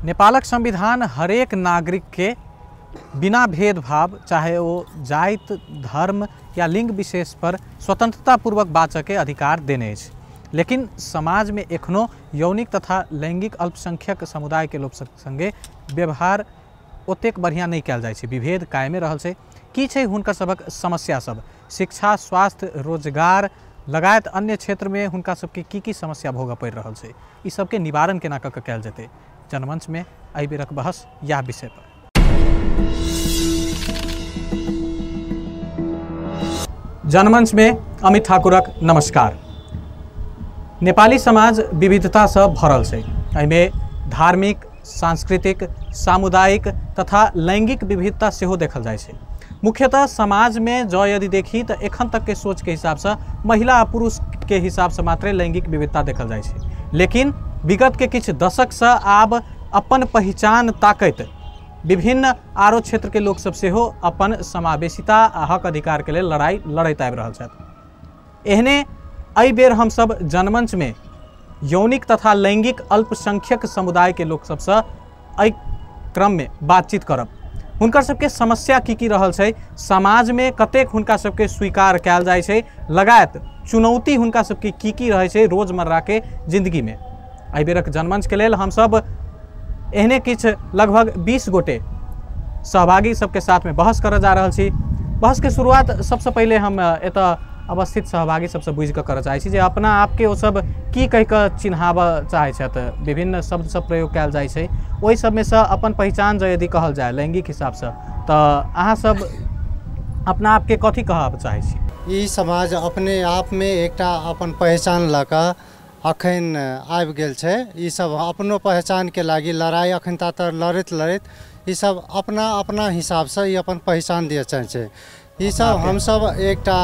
नेपालक संविधान हरेक नागरिक के बिना भेदभाव, चाहे वो जाति, धर्म या लिंग विशेष पर स्वतंत्रतापूर्वक बाँचऽ के अधिकार देने अछि। लेकिन समाज में एखनो यौनिक तथा लैंगिक अल्पसंख्यक समुदाय के लोक संगे व्यवहार ओतेक बढ़िया नहीं कयल जाइ छै, विभेद कायमे रहल छै। की छै हुनकर सभक समस्या सब? शिक्षा, स्वास्थ्य, रोजगार लगायत अन्य क्षेत्रमे हुनका सबके की की समस्या भोगऽ पड़ि रहल छै, ई सबके निवारण केना कऽ कऽ कयल जेतै? जनमंच में एहि बेरक बहस इएह विषय पर। जनमंच में अमित ठाकुरक नमस्कार। नेपाली समाज विविधतासँ भरल छै। एहिमे धार्मिक, सांस्कृतिक, सामुदायिक तथा लैंगिक विविधता सेहो देखल जाइ छै। मुख्यतः समाजमे जँ यदि देखी तऽ एखन तकके सोचके हिसाबसँ महिला आ पुरुषके हिसाबसँ मात्रे लैंगिक विविधता देखल जाइ छै। लेकिन विगतके किछु दशकसँ आब अपन पहिचान ताकैत विभिन्न आरो क्षेत्रके लोकसब सेहो अपन समावेशिता आ हक अधिकारके लेल लड़ाइ लड़ैत आबि रहल छथि। एहने एहि बेर हमसब जनमंचमे यौनिक तथा लैंगिक अल्पसंख्यक समुदायके लोक सबसँ एहि क्रममे बातचीत करब। हुनकर सबके समस्या की की रहल छै, समाजमे कतेक हुनका सबके स्वीकार कयल जाइ छै, लगायत चुनौती हुनका सबके की की रहै छै रोजमर्राके जिंदगीमे। एहि बेरक जनमंचके लेल हमसब एहने किछु लगभग 20 गोटे सहभागी सबके साथमे बहस करऽ जा रहल छी। बहसके शुरुआत सबसँ पहिले हम एतऽ अवस्थित सहभागी सबसँ बुझि कऽ करऽ चाहै छी जे अपना आपके ओ सब की कहि कऽ चिन्हाबऽ चाहै छथि। विभिन्न शब्द सब प्रयोग कयल जाइ छै, ओहि सबमे सँ अपन पहिचान जँ यदि कहल जाय लैंगिक हिसाबसँ तऽ अहाँ सब अपना आपके कथी कहब चाहै छी? ई समाज अपने आपमे एकटा अपन पहिचान लऽ कऽ अखन आबि गेल छै। ई सब अपनो पहिचानके लागि लड़ाइ अखन तातर लड़ैत लड़ैत ई सब अपना अपना हिसाबसँ ई अपन पहिचान दिअ चाहै छै। ई सब हमसब एकटा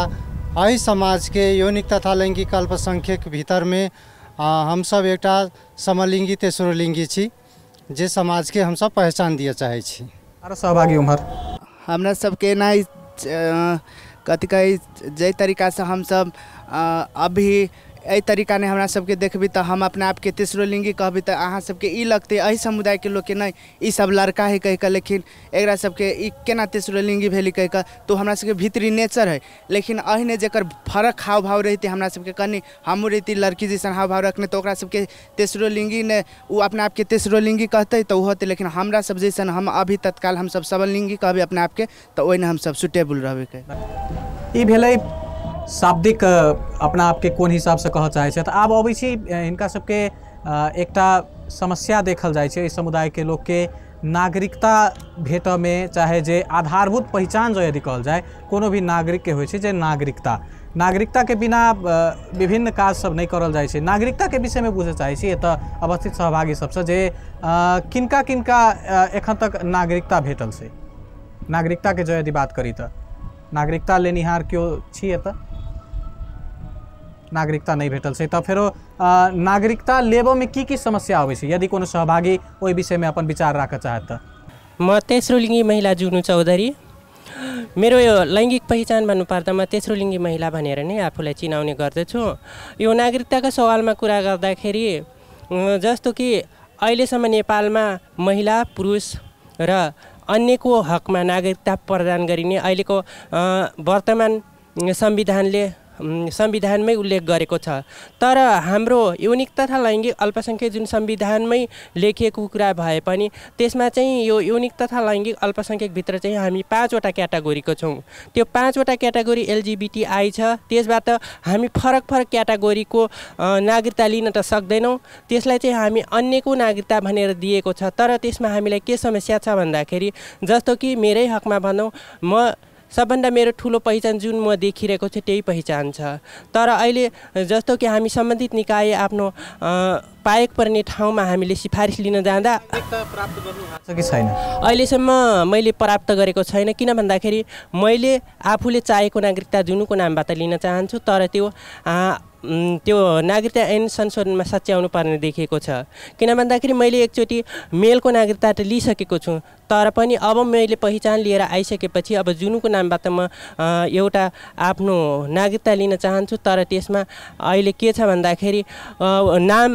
एहि समाजके यौनिक तथा लैंगिक अल्पसंख्यक भीतरमे हमसब एकटा समलिंगी तेसरोलिंगी छी जे समाजके हमसब पहिचान दिअ चाहै छी। आरो सहभागी उम्हर हमरा सबके एना कथी कहै जाहि तरीकासँ हमसब अभी एहि तरीका ने हमरा सबके देखबी तऽ हम अपना आपके तेसरो लिंगी कहबी तऽ अहाँ सबके ई लगतै एहि समुदायके लोकके नहि ई सब लड़का है कहि कऽ, लेकिन एकरा सबके ई केना तेसरो लिंगी भेली कहि कऽ, तो हमरा सबके भीतरी नेचर है। लेकिन एहिने जकर फरक हाव भाव रहितै हमरा सबके कनि हमहूँ रहिती लड़की जैसन हाव भाव रखने तऽ ओकरा सबके तेसरो लिंगी ने ओ अपना आपके तेसरो लिंगी कहतै तऽ ओ होतै। लेकिन हमरा सब जैसन हम अभी तत्काल हमसब सबलिंगी कहबै अपना आपके तऽ ओहिने हमसब सुटेबल रहबै। ई भेलै शाब्दिक अपना आपके कोन हिसाबसँ कहऽ चाहै छथि। आब अबै छी हिनका सबके एकटा समस्या देखल जाइ छै एहि समुदायके लोकके नागरिकता भेटऽमे, चाहे जे आधारभूत पहिचान जँ यदि कहल जाय कोनो भी नागरिकके होइ छै जे नागरिकता, नागरिकताके बिना विभिन्न काज सब नहि करल जाइ छै। नागरिकताके विषयमे बुझऽ चाहै छी एतऽ अवस्थित सहभागी सबसँ जे किनका किनका एखन तक नागरिकता भेटल छै। नागरिकताके जँ यदि बात करी तऽ नागरिकता लेनिहार केओ छी एतऽ? नागरिकता नहि भेटल छै तऽ फेरो नागरिकता लेबऽमे की की समस्या अबै छै, यदि कोनो सहभागी ओहि विषयमे अपन विचार राखऽ चाहत तऽ? म तेस्रो लिङ्गी महिला जुनु चौधरी। मेरो यो लैङ्गिक पहिचान भन्नुपर्दा म तेस्रो लिङ्गी महिला भनेर नै आफूलाई चिनाउने गर्दछु। यो नागरिकताको सवालमा कुरा गर्दाखेरि जस्तो कि अहिलेसम्म नेपालमा महिला, पुरुष र अन्यको हकमा नागरिकता प्रदान गरिने अहिलेको वर्तमान संविधानले संविधानमै उल्लेख गरेको छ। तर हाम्रो यौनिक तथा लैङ्गिक अल्पसङ्ख्यक जुन संविधानमै लेखिएको कुरा भए पनि त्यसमा चाहिँ यो यौनिक तथा लैङ्गिक अल्पसङ्ख्यकभित्र चाहिँ हामी 5वटा क्याटेगोरीको छौँ। त्यो 5वटा क्याटेगोरी एलजिबिटिआई छ, त्यसबाट हामी फरक फरक क्याटेगोरीको नागरिकता लिन त सक्दैनौँ। त्यसलाई चाहिँ हामी अन्यको नागरिकता भनेर दिएको छ। तर त्यसमा हामीलाई के समस्या छ भन्दाखेरि जस्तो कि मेरै हकमा भनौँ, म सबभन्दा मेरो ठुलो पहिचान जुन म देखिरहेको छु त्यही पहिचान छ। तर अहिले जस्तो कि हामी सम्बन्धित निकाय आफ्नो पाएक पर्ने ठाउँमा हामीले सिफारिस लिन जाँदा प्राप्त गर्नु भएको छ कि छैन? अहिलेसम्म मैले प्राप्त गरेको छैन। किन भन्दाखेरि मैले आफूले चाहेको नागरिकता जुनुको नामबाट लिन चाहन्छु, तर त्यो त्यो नागरिकता ऐन संशोधनमा सच्याउनु पर्ने देखिएको छ। किन भन्दाखेरि मैले एकचोटि मेलको नागरिकता त लिइसकेको छु, तर पनि अब मैले पहिचान लिएर आइसकेपछि अब जुनुको नामबाट म एउटा आफ्नो नागरिकता लिन चाहन्छु। तर त्यसमा अहिले के छ भन्दाखेरि नाम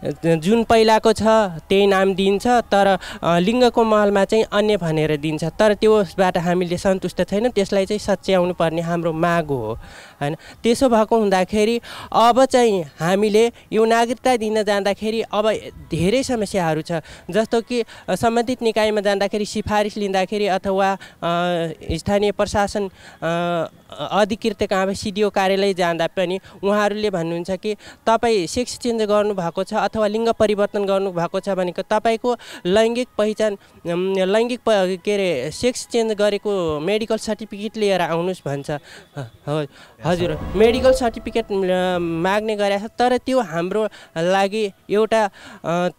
जुन पहिलाको छ त्यही नाम दिन्छ, तर लिङ्गको महलमा चाहिँ अन्य भनेर दिन्छ। तर त्यसबाट हामीले सन्तुष्ट छैनौँ, त्यसलाई चाहिँ सच्याउनु पर्ने हाम्रो माग हो हैन। त्यसो भएको हुँदाखेरि अब चाहिँ हामीले यो नागरिकता दिन जाँदाखेरि अब धेरै समस्याहरू छ, जस्तो कि सम्बन्धित निकायमा जाँदाखेरि सिफारिस लिँदाखेरि अथवा स्थानीय प्रशासन अधिकृत कहाँ सिडिओ कार्यालय जाँदा पनि उहाँहरूले भन्नुहुन्छ कि तपाईँ सेक्स चेन्ज गर्नुभएको छ अथवा लिङ्ग परिवर्तन गर्नुभएको छ भनेको तपाईँको लैङ्गिक पहिचान लैङ्गिक के अरे सेक्स चेन्ज गरेको मेडिकल सर्टिफिकेट लिएर आउनुहोस् भन्छ। हजुर, मेडिकल सर्टिफिकेट माग्ने गरेको छ, तर त्यो हाम्रो लागि एउटा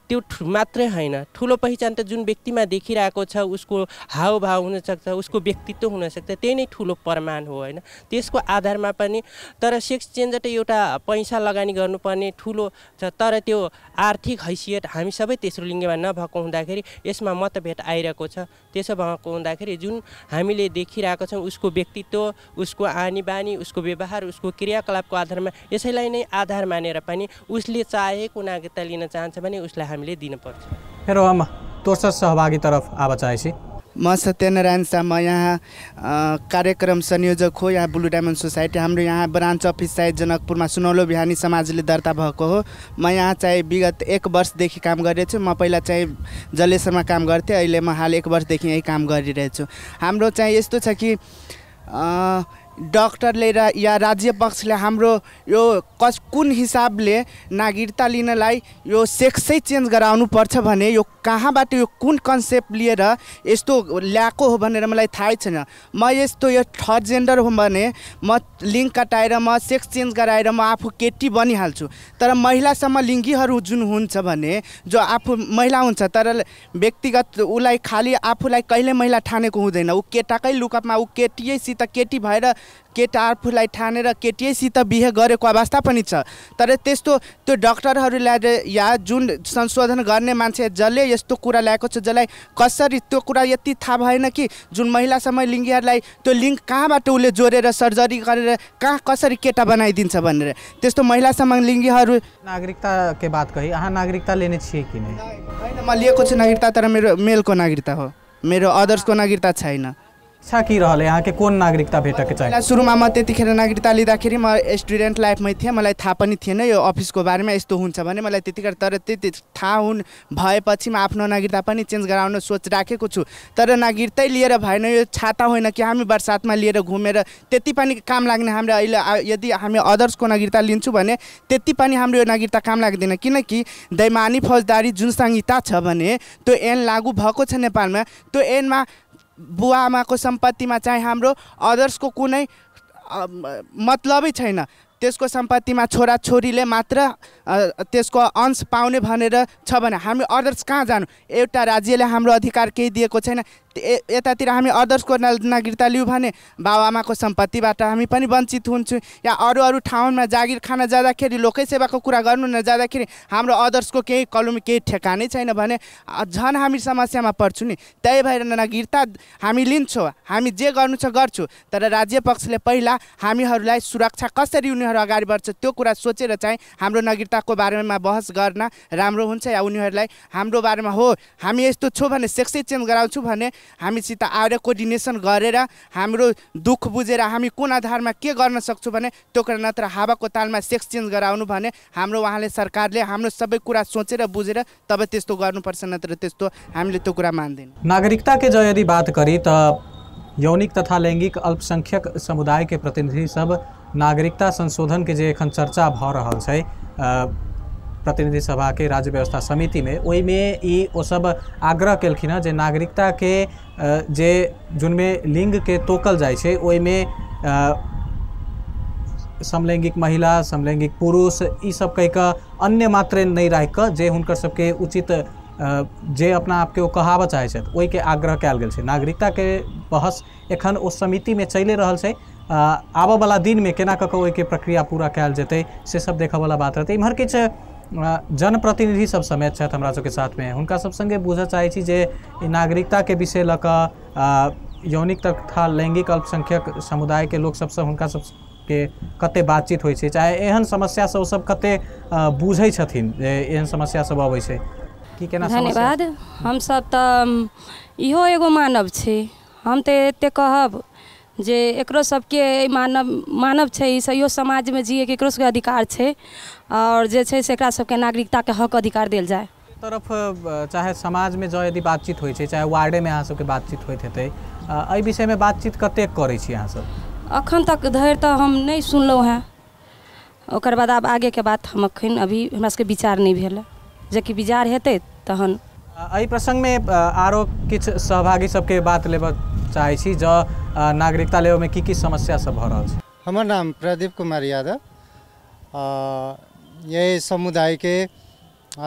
त्यो मात्रै होइन, ठुलो पहिचान त जुन व्यक्तिमा देखिरहेको छ उसको हावभाव हुनसक्छ, उसको व्यक्तित्व हुनसक्छ, त्यही नै ठुलो प्रमाण हो हैन। त्यसको आधारमा पनि तर सेक्स चेन्ज त एउटा पैसा लगानी गर्नुपर्ने ठुलो छ, तर त्यो आर्थिक हैसियत हामी सबै तेस्रो लिङ्गमा नभएको हुँदाखेरि यसमा मतभेद आइरहेको छ। त्यसो भएको हुँदाखेरि जुन हामीले देखिरहेको छौँ उसको व्यक्तित्व, उसको आनी बानी, उसको व्यवहार, उसको क्रियाकलापको आधारमा यसैलाई नै आधार मानेर पनि उसले चाहेको नागरिकता लिन चाहन्छ भने उसलाई हामीले दिनुपर्छ। फेरि हम दोस्रो सहभागी तरफ आब चाहै छी। म सत्यनारायण शाह, म यहाँ कार्यक्रम संयोजक हो। यहाँ ब्लू डायमन्ड सोसाइटी हाम्रो यहाँ ब्रान्च अफिस चाहिँ जनकपुरमा सुनौलो बिहानी समाजले दर्ता भएको हो। म यहाँ चाहिँ विगत 1 वर्षदेखि काम गरिरहेछु। म पहिला चाहिँ जलेश्वरमा काम गर्थेँ, अहिले म हाल 1 वर्षदेखि यहीँ काम गरिरहेछु। हाम्रो चाहिँ यस्तो छ कि डक्टरले र या राज्य पक्षले हाम्रो यो कुन हिसाबले नागरिकता लिनलाई यो सेक्सै चेन्ज गराउनु पर्छ भने यो कहाँबाट यो कुन कन्सेप्ट लिएर यस्तो ल्याएको हो भनेर मलाई थाहै छैन। म यस्तो यो थर्ड जेन्डर हो भने म लिङ्ग कटाएर म सेक्स चेन्ज गराएर म आफू केटी बनिहाल्छु, तर महिलासम्म लिङ्गीहरू जुन हुन्छ भने जो आफू महिला हुन्छ तर व्यक्तिगत उसलाई खालि आफूलाई कहिले महिला ठानेको हुँदैन, ऊ केटाकै लुकअपमा ऊ केटीयैसित केटी भएर केटा आफूलाई ठानेर केटीयैसित बिहे गरेको अवस्था पनि छ। तर त्यस्तो त्यो डक्टरहरूलाई या जुन संशोधन गर्ने मान्छे जसले यस्तो कुरा ल्याएको छ, जसलाई कसरी त्यो कुरा यति थाहा भएन कि जुन महिलासम्म लिङ्गीहरूलाई त्यो लिङ्ग कहाँबाट उसले जोडेर सर्जरी गरेर कहाँ कसरी केटा बनाइदिन्छ भनेर त्यस्तो महिलासम्म लिङ्गीहरू। नागरिकताके बात कही, अहाँ नागरिकता लिने छियै कि नै? होइन, म लिएको छु नागरिकता, तर मेरो मेलको नागरिकता हो, मेरो अदर्सको नागरिकता छैन। इच्छा की रहल अहाँके कोन नागरिकता भेटके चाही? सुरुमा म त्यतिखेर नागरिकता लिँदाखेरि म स्टुडेन्ट लाइफमै थिएँ, मलाई थाहा पनि थिएन यो अफिसको बारेमा यस्तो हुन्छ भने मलाई त्यतिखेर। तर त्यति थाहा हुन भएपछि म आफ्नो नागरिकता पनि चेन्ज गराउन सोच राखेको छु। तर नागरिकतै लिएर भएन, यो छाता होइन कि हामी बर्सातमा लिएर घुमेर त्यति पनि काम लाग्ने हाम्रो अहिले यदि हामी अदर्सको नागरिकता लिन्छौँ भने त्यति पनि हाम्रो यो नागरिकता काम लाग्दैन, किनकि दैमानी फौजदारी जुन संहिता छ भने त्यो ऐन लागू भएको छ नेपालमा, त्यो ऐनमा बुवा आमाको सम्पत्तिमा चाहिँ हाम्रो अदर्सको कुनै मतलबै छैन, त्यसको सम्पत्तिमा छोराछोरीले मात्र त्यसको अंश पाउने भनेर छ भने हामी अदर्स कहाँ जानु? एउटा राज्यले हाम्रो अधिकार केही दिएको छैन, यतातिर हामी अदर्सको नागरिकता लियौँ भने बाबुआमाको सम्पत्तिबाट हामी पनि वञ्चित हुन्छौँ, या अरू अरू ठाउँमा जागिर खान जाँदाखेरि लोकै सेवाको कुरा गर्नु नजाँदाखेरि हाम्रो अदर्सको केही कलम केही ठेकानै छैन भने झन् हामी समस्यामा पर्छौँ नि। त्यही भएर नागरिकता हामी लिन्छौँ, हामी जे गर्नु छ गर्छु, तर राज्य पक्षले पहिला हामीहरूलाई सुरक्षा कसरी उनीहरू अगाडि बढ्छ त्यो कुरा सोचेर चाहिँ हाम्रो नागरिकताको बारेमा बहस गर्न राम्रो हुन्छ, या उनीहरूलाई हाम्रो बारेमा हो हामी यस्तो छौँ भने सेक्सै चेन्ज गराउँछु भने हामीसित आएर कोअर्डिनेसन गरेर हाम्रो दुःख बुझेर हामी कुन आधारमा के गर्न सक्छौँ भने त्यो कुरा, नत्र हावाको तालमा सेक्स चेन्ज गराउनु भने हाम्रो उहाँले सरकारले हाम्रो सबै कुरा सोचेर बुझेर तब त्यस्तो गर्नुपर्छ, नत्र त्यस्तो हामीले त्यो कुरा मान्दैनौँ। नागरिकताके जो यदि बात करी त यौनिक तथा लैंगिक अल्पसंख्यक समुदाय के प्रतिनिधि सब नागरिकता संशोधन के जे एखन चर्चा भ रहल छै प्रतिनिधि सभा के राज्य व्यवस्था समिति में, ओहिमे ई ओ सब आग्रह केलखिन हँ जे नागरिकता के जे जुनमे लिंग के तोकल जाइ छै ओहिमे समलैंगिक महिला, समलैंगिक पुरुष ई सब कहि कऽ अन्य मात्रे नहि राखि कऽ जे हुनकर सबके उचित जे अपना आपके ओ कहाबऽ चाहै छथि ओहिके आग्रह कयल गेल छै। नागरिकताके बहस एखन ओ समितिमे चलि रहल छै, आबऽवला दिनमे केना कऽ कऽ ओहिके प्रक्रिया पूरा कयल जेतै से सब देखऽवला बात रहतै। इम्हर किछु जनप्रतिनिधि सब समेत छथि हमरा सबके साथमे, हुनका सब सङ्गे बुझऽ चाहै छी जे ई नागरिकताके विषय लऽ कऽ यौनिक तथा लैंगिक अल्पसंख्यक समुदायके लोक सबसँ हुनका सब सबके कते बातचीत होइ छै, चाहे एहन समस्या से ओ सब कते बुझै छथिन जे एहन समस्या सब अबै छै की केना? धन्यवाद। हमसब तऽ इहो एगो मानव छै, हम तऽ एते कहब जे एकरो सबके मानव छै, इहो समाजमे जियैके एकरो सबके अधिकार छै और जे छै से एकरा सबके नागरिकताके हक अधिकार देल जाय। तरफ चाहे समाजमे जँ यदि बातचीत होइ छै, चाहे वार्डेमे अहाँ सबके बातचीत होइत हेतै, एहि विषयमे बातचीत कतेक करै छी अहाँ सब? अखन तक धरि तऽ हम नहि सुनलहुँ हेँ, ओकर बाद आब आगेके बात हम अखन अभी हमरा सबके विचार नहि भेल, जेकि विचार हेतै तहन। एहि प्रसङ्गमे आरो किछु सहभागी सबके बात लेबऽ चाहै छी, जँ नागरिकता लेबऽमे की की समस्या सब भऽ रहल छै। हमर नाम प्रदीप कुमार यादव। यही समुदायके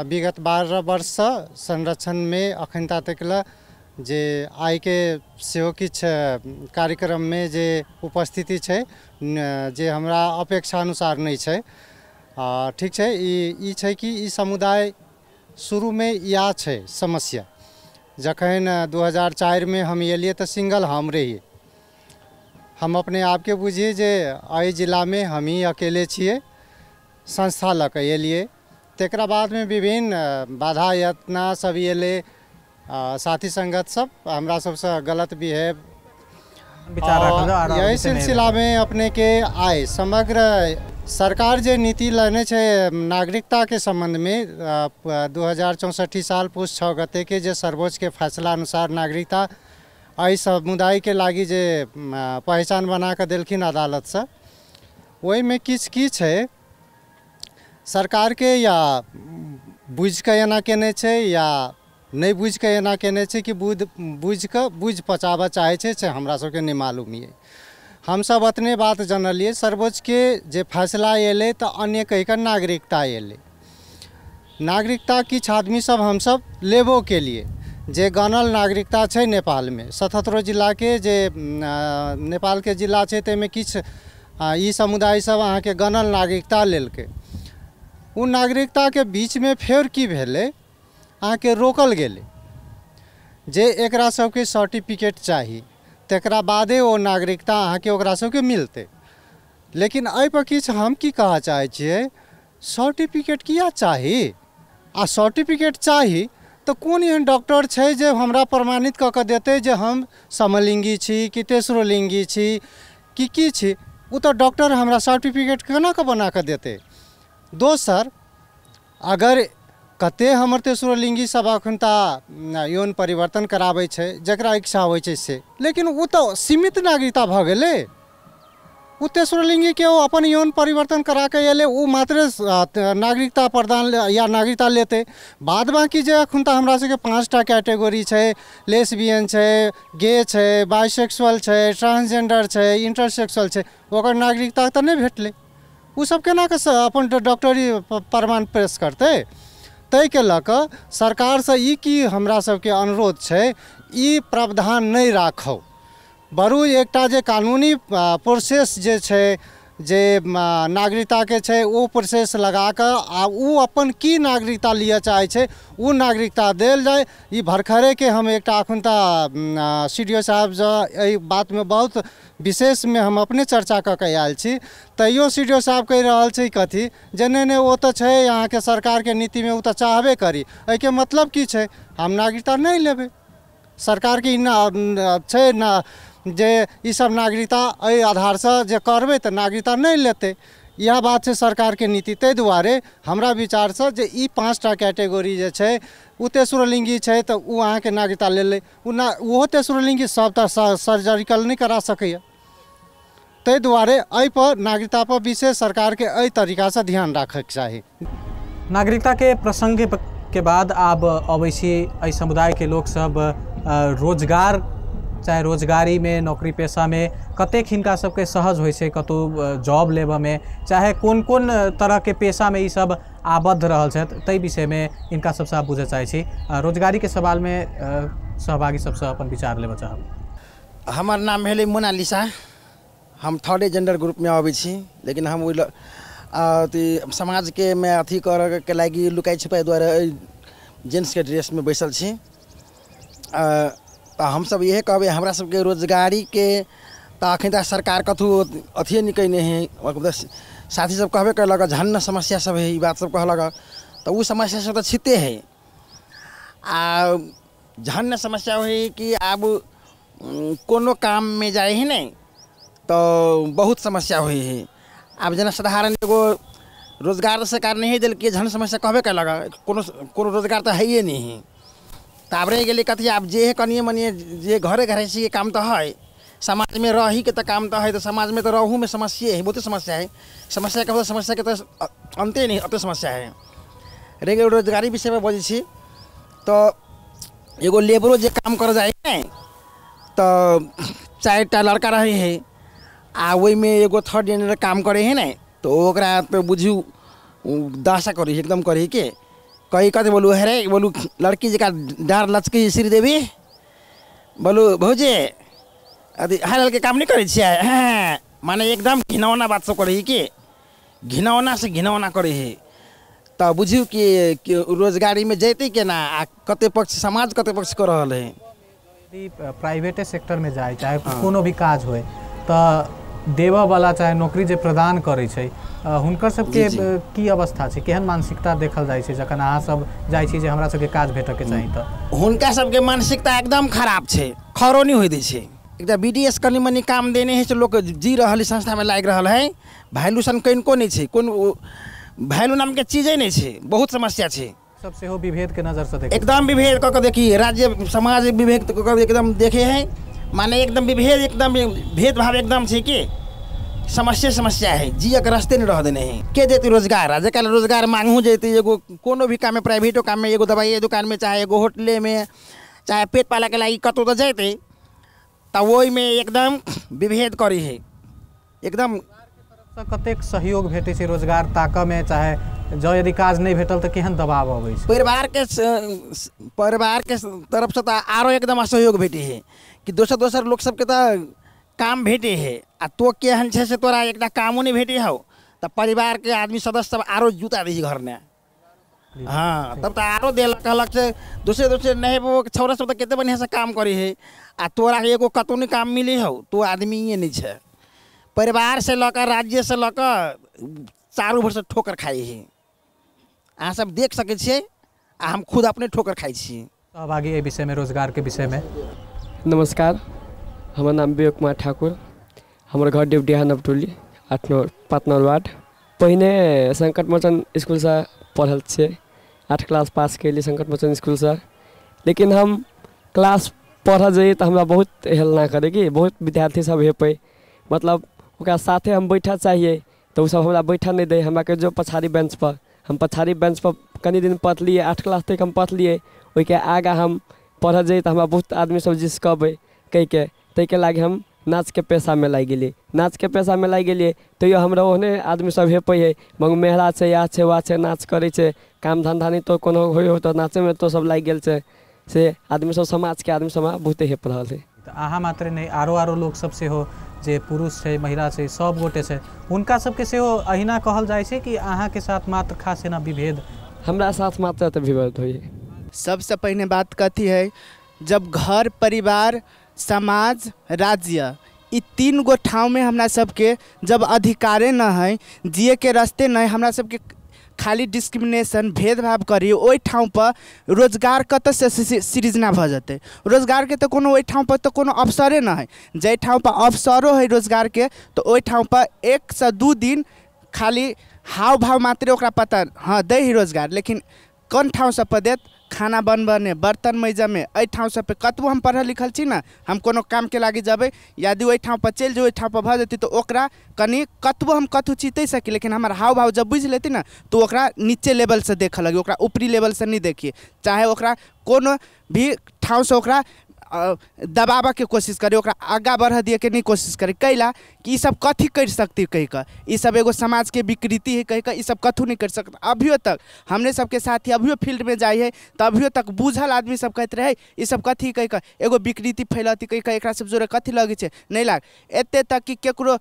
विगत 12 वर्षसँ संरक्षणमे अखन तक ला जे आइके सेहो किछु कार्यक्रममे जे उपस्थिति छै जे हमरा अपेक्षा अनुसार नहि छै। ठीक छै, ई छै कि ई समुदाय शुरूमे इएह छै समस्या। जखन 2004 में हम एलियै तऽ सिंगल हम रहियै, हम अपने आपके बुझिए जे एहि जिलामे हम ही अकेले छियै, संस्था लऽ कऽ एलियै। तकरा बादमे विभिन्न बाधा यातना सब एलै, साथी संगत सब हमरा सबसँ गलत बिहेव। यही सिलसिलामे अपनेके आइ समग्र सरकार जे नीति लेने छै नागरिकताके सम्बन्धमे 2064 साल पुस 6 गते के जे सर्वोच्चके फैसला अनुसार नागरिकता एहि समुदायके लागि जे पहचान बना कऽ देलखिन अदालतसँ, ओहिमे किछु की छै सरकारके या बुझिकऽ एना केने छै या नहि बुझिकऽ एना केने छै कि बुझिकऽ बुझि पचाबऽ चाहै छै, से हमरा सबके नहि मालूम ये। हमसब अतने बात जानलियै सर्वोच्चके जे फैसला एलै तऽ अन्य कहिकऽ नागरिकता एलै। नागरिकता किछु आदमी सब हमसब लेबो केलिए, जे गनल नागरिकता छै नेपालमे 77 जिलाके जे नेपालके जिला छै ताहिमे किछु ई समुदाय सब अहाँके गनल नागरिकता लेलकै। ओ नागरिकताके बीचमे फेर की भेलै, अहाँके रोकल गेलै जे एकरा सबके सर्टिफिकेट चाही, तकरा बादे ओ नागरिकता अहाँके ओकरा सबके मिलतै। लेकिन एहिपर किछु हम की कहऽ चाहै छियै, सर्टिफिकेट किया चाही? आ सर्टिफिकेट चाही तऽ कोन एहन डॉक्टर छै जे हमरा प्रमाणित कऽ कऽ देतै जे हम समलिंगी छी कि तेसरोलिंगी छी कि की छी? ओ तऽ डॉक्टर हमरा सर्टिफिकेट केना कऽ बना कऽ देतै? दोसर, अगर कते हमर तेसरोलिंगी सब अखन तऽ यौन परिवर्तन कराबै छै जकरा इच्छा होइ छै से, लेकिन ओ तऽ सीमित नागरिकता भऽ गेलै। ओ तेसरोलिंगीके ओ अपन यौन परिवर्तन करा कऽ एलै, ओ मात्र नागरिकता प्रदान या नागरिकता लेतै। बाद बाँकी जे अखन तऽ हमरा सबके 5टा कैटेगोरी छै, लेस्बियन छै, गे छै, बाइसेक्सुअल छै, ट्रांसजेंडर छै, इंटरसेक्सुअल छै, ओकर नागरिकता तऽ नहि भेटलै। ओ सब केना कऽ अपन डॉक्टरी प्रमाण पेश करतै? ताहिके लऽ कऽ सरकारसँ ई की हमरा सबके अनुरोध छै, ई प्रावधान नहि राखौ, बरु एकटा जे कानूनी प्रोसेस जे छै जे नागरिकताके छै ओ प्रोसेस लगा कऽ आ ओ अपन की नागरिकता लिअ चाहै छै ओ नागरिकता देल जाय। ई भरखरेके हम एकटा अखन तऽ CDO साहबसँ एहि बातमे बहुत विशेषमे हम अपने चर्चा कऽ कऽ आयल छी, तैयो CDO साहब कहि रहल छै कथी जे नहि नहि ओ तऽ छै अहाँके सरकारके नीतिमे ओ तऽ चाहबे करी। एहिके मतलब की छै, हम नागरिकता नहि लेबै। सरकारके ई छै ना जे ईसब नागरिकता एहि आधारसँ जे करबै तऽ नागरिकता नहि लेतै, इएह बात छै सरकारके नीति। ताहि दुआरे हमरा विचारसँ जे ई 5टा कैटेगोरी जे छै, ओ तेसरोलिंगी छै तऽ ओ अहाँके नागरिकता लेलै, ओ ना ओहो तेसरोलिंगी सब तऽ सर्जरिकल नहि करा सकैए। ताहि दुआरे एहिपर नागरिकतापर विशेष सरकारके एहि तरीकासँ ध्यान राखैके चाही। नागरिकताके प्रसङ्गके बाद आब अबै छी एहि समुदायके लोकसब रोजगार, चाहे रोजगारीमे नौकरी पेशामे कतेक हिनका सबके सहज होइ छै कतहु जॉब लेबऽमे, चाहे कोन कोन तरहके पेशामे ई सब आबद्ध रहल छथि, ताहि विषयमे हिनका सबसँ आब बुझऽ चाहै छी। रोजगारीके सवालमे सहभागी सबसँ अपन विचार लेबऽ चाहब। हमर नाम भेलै मोनालिसा, हम थर्ड जेंडर ग्रुपमे अबै छी, लेकिन हम ओहि अथी समाजके मे अथी करऽके लागि लुकाइ छिपाइ दुआरे एहि जेंट्सके ड्रेसमे बैसल छी। तऽ हमसब इएह कहबै, हमरा सबके रोजगारीके तऽ अखन तक सरकार कथू अथिए नहि कयने है। साथी सब कहबे करलक झन समस्या सब है, ई बात सब कहलक, तऽ ओ समस्या सब तऽ छिते है। आ झन समस्या होइ कि आब कोनो काममे जाइ है ने तऽ बहुत समस्या होइ है। आब जेना साधारण एगो रोजगार सरकार नहीं देलकै, झन समस्या कहबे कयलक, कोनो कोनो रोजगार तऽ हैये नहीं है। तऽ आब रहि गेलै कथी, आब जे है कनिए मनिए जे घरे घरे से काम तऽ है, समाजमे रहीके तऽ काम तऽ है, तऽ समाजमे तऽ रहूमे समस्ये है, बहुते समस्या है। समस्या के समस्याके तऽ अन्ते नहीं, अते समस्या है। रहि गेल रोजगारी विषयमे बजै छी तऽ एगो लेबरो जे काम करऽ जाइ है तऽ 4टा लड़का रहै है आ ओहिमे एगो थर्ड जेंडर काम करै है ने, तऽ ओकरा तऽ बुझू दासा करै है, एकदम करै के कही कथी बोलू हे रे, बोलू लड़की जकाँ डाँर लचकी श्रीदेवी, बोलू भौजी अथी हाल के काम नहि करै छियै, हँ माने एकदम घिनौना बात सब करै है के, घिनौना से घिनौना करै है। तऽ बुझू कि रोजगारीमे जैतै केना आ कते पक्ष समाज कते पक्ष कऽ रहल है। यदि प्राइवेटे सेक्टरमे जाय चाहे कोनो भी काज होय तऽ देबऽवला चाहे नौकरी जे प्रदान करै छै हुनकर सबके की अवस्था छै, केहन मानसिकता देखल जाइ छै जखन अहाँ सब जाइ छी जे हमरा सबके काज भेटऽके चाही? तऽ हुनका सबके मानसिकता एकदम खराब छै, खरो नहि होइ दै छै। एकटा BDS कनि मनि काम देने है से लोक जी रहल है, संस्थामे लागि रहल है, वैल्यूशन कनिको नहि छै, कोनो वैल्यू नामके चीजे नहि छै, बहुत समस्या छै। सब सेहो विभेदके नजरसँ देख, एकदम विभेद कऽ कऽ देखी, राज्य समाज विभेद कऽ कऽ एकदम देखे है, माने एकदम विभेद, एकदम भेदभाव एकदम छै कि समस्या समस्या है, जियके रास्ते नहि रह देने है। के देतै रोजगार? आ जकरा रोजगार मांगू जैतै एगो कोनो भी काममे, प्राइवेटो काममे, एगो दवाइए दुकानमे, चाहे एगो होटलेमे, चाहे पेट पालऽके लागि कतहु तऽ जैतै, तऽ ओहिमे एकदम विभेद करै है एकदम। कतेक सहयोग भेटै छै रोजगार ताकऽमे, चाहे जँ यदि काज नहि भेटल तऽ केहन दबाव अबै छै? परिवारके तरफसँ तऽ आरो एकदम असहयोग भेटै है कि दोसर दोसर लोक सबके तऽ काम भेटै है आ तो केहन छै से तोरा एकटा कामो नहि भेटै हौ, तऽ परिवारके आदमी सदस्य सब आरो जूता दै छै घरमे। हाँ तब तऽ आरो देलक, कहलक से दोसर दोसर नहीं छौड़ा सब तऽ कते बढ़िआँसँ काम करै है आ तोरा एगो कतहु नहि काम मिलै हौ, तो आदमीए नहि छै। परिवार से लऽ कऽ राज्य से लऽ कऽ चारू भरसँ ठोकर खाइ है। अहाँ सब देख सकै छियै आ हम खुद अपने ठोकर खाइ छी। सहभागी एहि विषयमे, रोजगारके विषयमे। नमस्कार, हमर नाम विवेक कुमार ठाकुर, हमर घर Deodiha Navtoli 8 number 5 number ward. पहिने संकट मोचन स्कूलसँ पढ़ल छियै, 8 क्लास पास कयली संकट मोचन स्कूलसँ। लेकिन हम क्लास पढ़ऽ जइए तऽ हमरा बहुत हेलना करै कि बहुत विद्यार्थी सब हेपै, मतलब ओकरा साथे हम बैठऽ चाहिए तऽ ओसब हमरा बैठऽ नहि दै, हमरा कहै जो पछाड़ी बेंचपर। हम पछाड़ी बेंचपर कनि दिन पढ़लियै, 8 क्लास तक हम पढ़लियै। ओहिके आगाँ हम पढ़ऽ जइए तऽ हमरा बहुत आदमी सब जिसकबै कहिके, ताहिके लागि हम नाचके पेशामे लागि गेलियै। नाचके पेशामे लागि गेलियै तैयो हमरा ओहने आदमी सब हेपै है, मगर मेहरा छै, या छै, वह छै, नाच करै छै, काम धन्धा नहि तो कोनो होइ हो तऽ नाचेमे तो सब लागि गेल छै, से आदमी सब समाजके आदमी सब बहुते हेप रहल है। तऽ अहाँ मात्र नहि, आरो आरो लोक सब सेहो जे पुरुष छै, महिला छै, सब गोटे छै, हुनका सबके सेहो अहिना कहल जाइ छै कि अहाँके साथ मात्र खास एना विभेद? हमरा साथ मात्र तऽ विभेद होइ है। सबसँ पहिने बात कथी है, जब घर परिवार समाज राज्य ई 3 गो ठाँवमे हमरा सबके जब अधिकारे न है, जियके रास्ते न है, हमरा सबके खाली डिस्क्रिमिनेशन भेदभाव करी, ओहि ठाँव पर रोजगार कतऽसँ सृजना भऽ जेतै? रोजगारके तऽ कोनो ओहि ठाँव पर तऽ कोनो अवसरे न है। जाहि ठाँव पर अवसरो है रोजगारके तऽ ओहि ठाँव पर 1 से 2 दिन खाली हाव भाव मात्रे ओकरा पता हाँ दै है रोजगार, लेकिन कोन ठाँव सब पर देत? खाना बनबऽमे, बर्तन मैजऽमे, एहि ठाँव सब पे कतबो हम पढ़ल लिखल छी ने, हम कोनो कामके लागि जेबै यदि ओहि ठाँव पर चलि जेबै, ओहि ठाँव पर भऽ जेतै तऽ ओकरा कनि कतबो हम कथू चीतै सकी, लेकिन हमर हाव भाव जब बुझि लेतै ने तऽ ओकरा नीचे लेवलसँ देखऽ लगी, ओकरा ऊपरी लेवलसँ नहि देखिए, चाहे ओकरा कोनो भी ठाँवसँ ओकरा दबाबऽके कोशिश करी, ओकरा आगाँ बढ़ऽ दिएके नहि कोशिश करी। कैला कि ईसब कथी करि सकती कहिकऽ, ईसब एगो समाजके विकृति है कहिकऽ ईसब कथू नहि करि सकत। अभियो तक हमरे सबके साथी अभियो फील्डमे जाइ है तऽ अभियो तक बुझल आदमी सब कहैत रहै ईसब कथी कहिकऽ, एगो विकृति फैलती कहिकऽ, एकरा सब जोड़े कथी लगै छै, नहि लाग। एते तक कि केकरो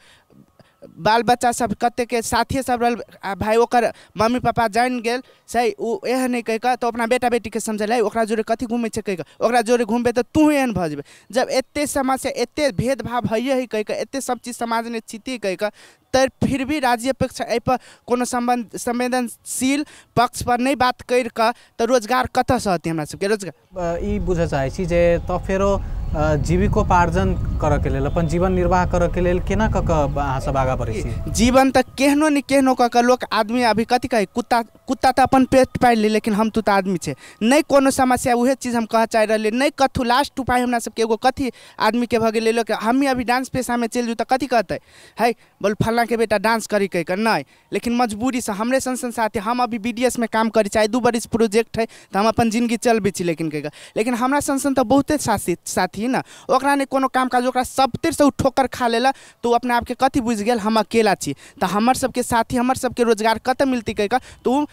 बाल बच्चा सब कतेके साथिए सब रहल आ भाई ओकर मम्मी पापा जानि गेल सही ओ एहन नहि कहि कऽ तऽ अपना बेटा बेटीके समझेलै ओकरा जोरे कथी घूमै छै कहि कऽ, ओकरा जोरे घूमबै तऽ तू एहन भऽ जेबै। जब एते समस्या एते भेदभाव हइए है कहि कऽ, एते सब चीज समाजमे छिती कहि कऽ, तऽ फिर भी राज्य पक्ष एहिपर कोनो सम्बन्ध संवेदनशील पक्ष पर नहि बात करि कऽ तऽ रोजगार कतऽसँ हेतै हमरा सबके रोजगार? ई बुझऽ चाहै छी जे तऽ फेरो जीविकोपार्जन करऽके लेल, अपन जीवन निर्वाह करऽके लेल केना कऽ कऽ अहाँ सब आगाँ बढ़ै छी? जीवन तऽ केहनो ने केहनो कऽ कऽ लोक आदमी अभी कथी कहै, कुत्ता कुत्ता तऽ अपन पेट पालि ली, लेकिन हम तू तऽ आदमी छै। नहि कोनो समस्या, उहे चीज हम कहऽ चाहि रहलियै, नहि कथू लास्ट उपाय हमरा सबके एगो कथी आदमीके भऽ गेलै, लोक हमही अभी डांस पेशामे चलि जू तऽ कथी कहतै, है बोल फल्लाँके बेटा डांस करी कहि कऽ, नहि। लेकिन मजबूरीसँ हमरे सन सन साथी, हम अभी BDS में काम करै छी, 2 बरिस प्रोजेक्ट है तऽ हम अपन जिनगी चलबै छी, लेकिन कहि कऽ, लेकिन हमरा सन सन तऽ बहुते साथी ने, ओकरा नहि कोनो काम काज, ओकरा सबतरसँ ओ ठोकर खा लेलक तऽ ओ अपना आपके कथी बुझि गेल हम अकेला छी, तऽ हमर सबके साथी हमर सबके रोजगार कतऽ मिलतै कहि कऽ, तऽ ओ